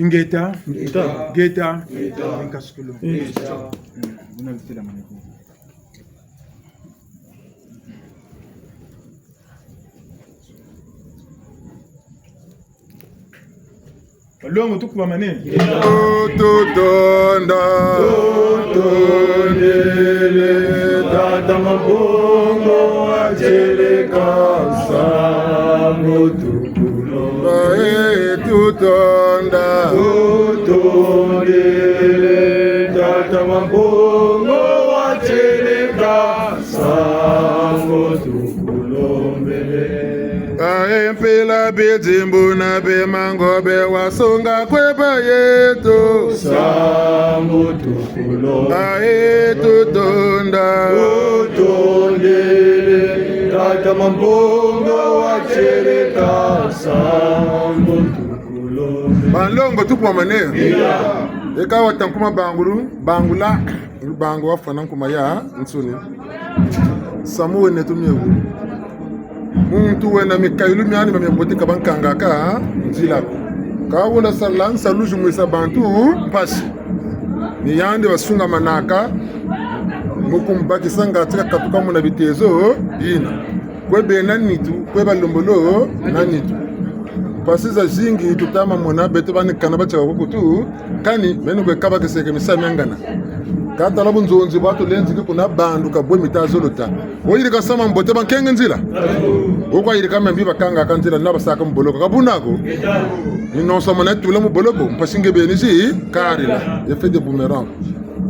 Ingeta. Ingeta. Ingeta. Ingeta. Inkasukulu. Ingeta. Mm. Buna bitela maneko. Balongo, tukubamane. Tutonda. Tutondele Tata Mabongo wa Tieleka, nsangu tukulombe. Ae, tutonda. Tutondele Tata Mabongo wa Tieleka, nsangu tukulombele. Ae, mpila, bidimbu na bimangu bi wasonga kwe ba yeto. Nsangu tukulombele. Ae, tutonda. Tutondele Tata Mabongo wa Tieleka, nsangu tukulombele. Balongo, tukubamane. Iya. Eka wata nkuma bangulu, bangula. Lubangu wafwana nkuma ya nsuni. Samu wena tu mie wu. Muntu wena mikayulu miandi mia mbote ka bankangaka nzila ko. Ka wuna sala nsalu zi mwisa bantu mpasi. Ni yandi wasungamanaka mu kumbakisa ngatu ka katuka muna bitezo bina. Kwe bena nitu, kwe balembolo na nitu. Mpasi zazingi tuta ma mona, beto bani kana batiaka kukutu, kani beno kwe kabakiseke misamu mia ngana. Ka tala bunzonzi bwa tulenziki kuna bandu ka bwe mita zolo ta. Wo yirika samu mbote bankenge nzila. Wo kwa yirika mambi bakangaka nzila na basaka mu boloko. Ka buna ko. Ni nonso mona tula mu boloko, mpasi nge beni zi karila. Effet de boomerang.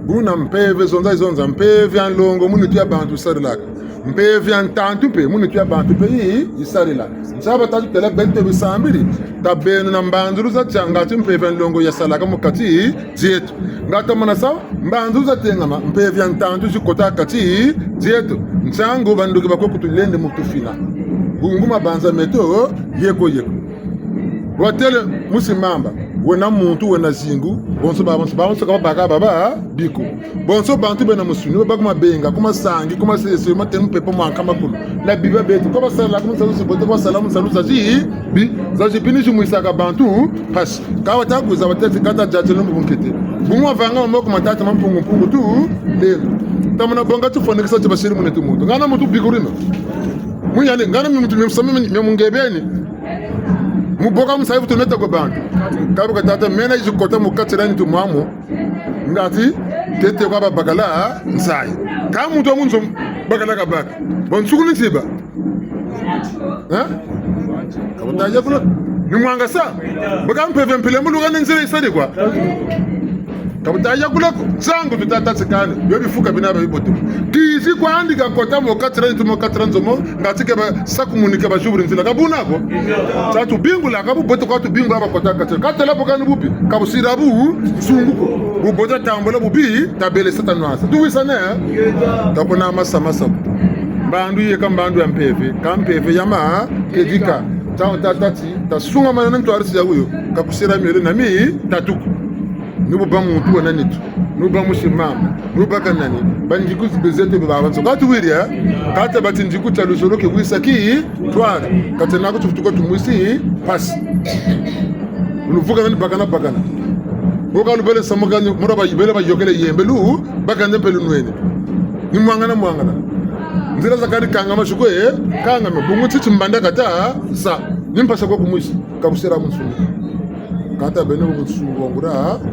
Buna mpeve zonza zonza, mpeve ya nlongo mu nitu ya bantu sarilaka. Mpeve ya ntantu mpe, mu nitu ya bantu mpe yi, yisarila. Nsa ba tatu têla beno te bisambiri, tabeno na mbanzulu za tianga ti mpeve ya nlongo yasalaka mu kati dieto. Nga tamana sa, mbanzulu za tengama, mpeve ya ntantu zikota kati dieto. Ntiangu bandoki bakwe kutulendi mu tufina. Bungu mabanza meto, yeko yeko. Watêle musi mamba, wena muntu, wena zingu, bonso ba, bonso ba, bonso ka babaka baba, biko. Bonso bantu bena musuni, baba ku mabenga, ku masangi, ku masese, matenu mpepo mwanka makulu. Na biba beto, ka basala ku musalu si bote, ka basala musalu za zi, bi, za zi, bi ni zi mwisaka bantu, mpasi. Ka wata kwiza, wata ti kata diatele mu bunkete. Bungu wavanga maboko ma tata ma Mpungu Mpungu tu, lelo. Tamana bonga tufwanikisa ti basiri mu nitu muntu. Ngana muntu bikurino. Mu yandi, ngana mi muntu mi musami mi, mi mungebeni. Mu boka musayi vutu neta kwa bantu. Kabu ka tata mena yizi kota mu kati dia nitu mwamu. Ngati, tete kwa babakala, nsayi. Ka muntu wa mu nzo bakala kabaka. Bon, nsuku ni nsiba. Hein? Ka buta yakula. Ni mwangasa. Baka mpeve mpila mu luka ni nzila yisari kwa. Ka buta yakula ko. Nsangu tuta tâ ti kani. Bio bifuka bina ba bibote. Kizi kwandi kakota mu kati dia nitu mu kati dia nzo mo. Ngati ke ba sakumuni ke baziburi nzila. Ka buna ko. Sa tubingula, ka bubote kwa tubingula bakota kati. Ka tala bu kani bubi. Ka busira bu, nsungu ko. Bubote tambula bubi, tabele Satana sa. Tuwisane, eh? Ka kuna masa masa. Mbandu ye ka mbandu ya mpeve, ka mpeve ya ma, kedika. Ta, ta, tâ ti, tasungamana na ntwarisi ya wuyo, ka kusira miole na mi, tatuku. Ni bu bâ muntu wena nitu, ni bu bâ musi mamba, ni bu bâ kanani, bandiku zi bezeto be babansoni. Ka tuwiri, eh? Ka tabâ ti ndiku tia luzolo ke wisa ki, twala. Ka tena ko tufutuka tumwisi, mpasi. Luvukana ni bakana bakana. Boka lubele samuka ni mura ba yibele bayokele yembe lu, bakane mpe lunwene. Ni mwangana mwangana. Nzila za kani kangama suko, eh, kangama. Bungu ti timbanda kata, sa. Ni mpasi kwa kumwisi, ka busira bunsungu. Kata beno bunsungu wangura,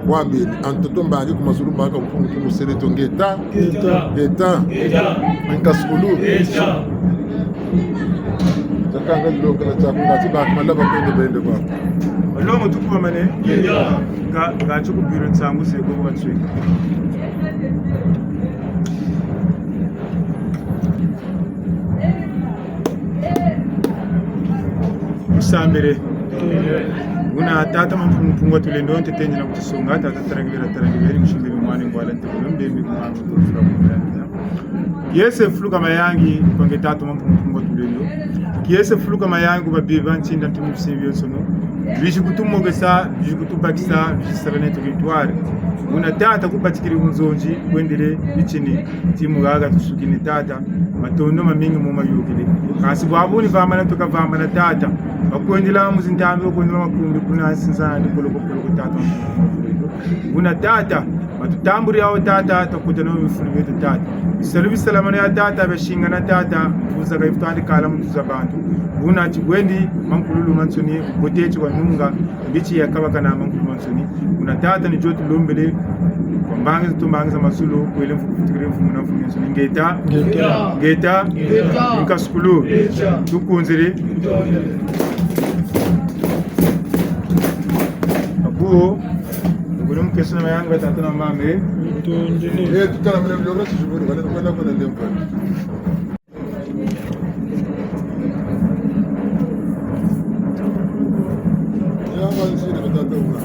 wa beni. A ntoto mbangi ku mazulu maka Mpungu Mpungu sele to ngeta. Ngeta. Ngeta. Ngeta. Nkasukulu. Ngeta. Tiakanga lokela tiaku ngati ba kumala ba kwende bende kwa. Longo tukuba mane. Ngeta. Nga, nga tiku biro nsangu se ko ba tswe. Tusambile. Buna tata Mampungu Mpungu wa tulendo, ntete nzina kutusonga, tata Tarangibela Tarangibela, mushimbe mwana ngwala ntebelo, mbembe kumanga kutufula kumanga. Kiese fuluka mayangi, kwa nge tata Mampungu Mpungu wa tulendo. Kiese fuluka mayangi, kuba biba, ntsinda ntimu bisimbi yonsono. Bizi kutumokesa, bizi kutubakisa, bizi sala neto kintwari. Buna tata kubatikiri bunzonzi, kwendele, bitini, timu gaga tusukini tata. Matondo mamingi mo mayukile. Kansi bwabu ni vambana tuka vambana tata. Bakwendela mu zintambi, bakwendela makumbi, kuna sinzana ni koloko koloko tata. Buna tata, matutamburi yawo tata, takuta no bifulu bieto tata. Bisalu bisalamana ya tata, biasingana tata, mvuza ka ifutandi kala mu ntu za bantu. Buna tibwendi, mankululu mansoni, bote ti wanunga, mbiti ya kabaka na mankulu mansoni. Kuna tata ni dio tulombele, kwa mbangi za tumbangi za mazulu, kwele mfuku kutikile mfumu na mfumu mansoni. Ngeta. Ngeta. Ngeta. Ngeta. Nkasukulu. Ngeta. Tukunzile. Abu, ngulu mukesona mayangi ba tata na mama, eh? Tutondele. Eh, tutala mwana mwana sijuburi, wale mwana kuna ndempa. Ya, ba nsiri ba tata una.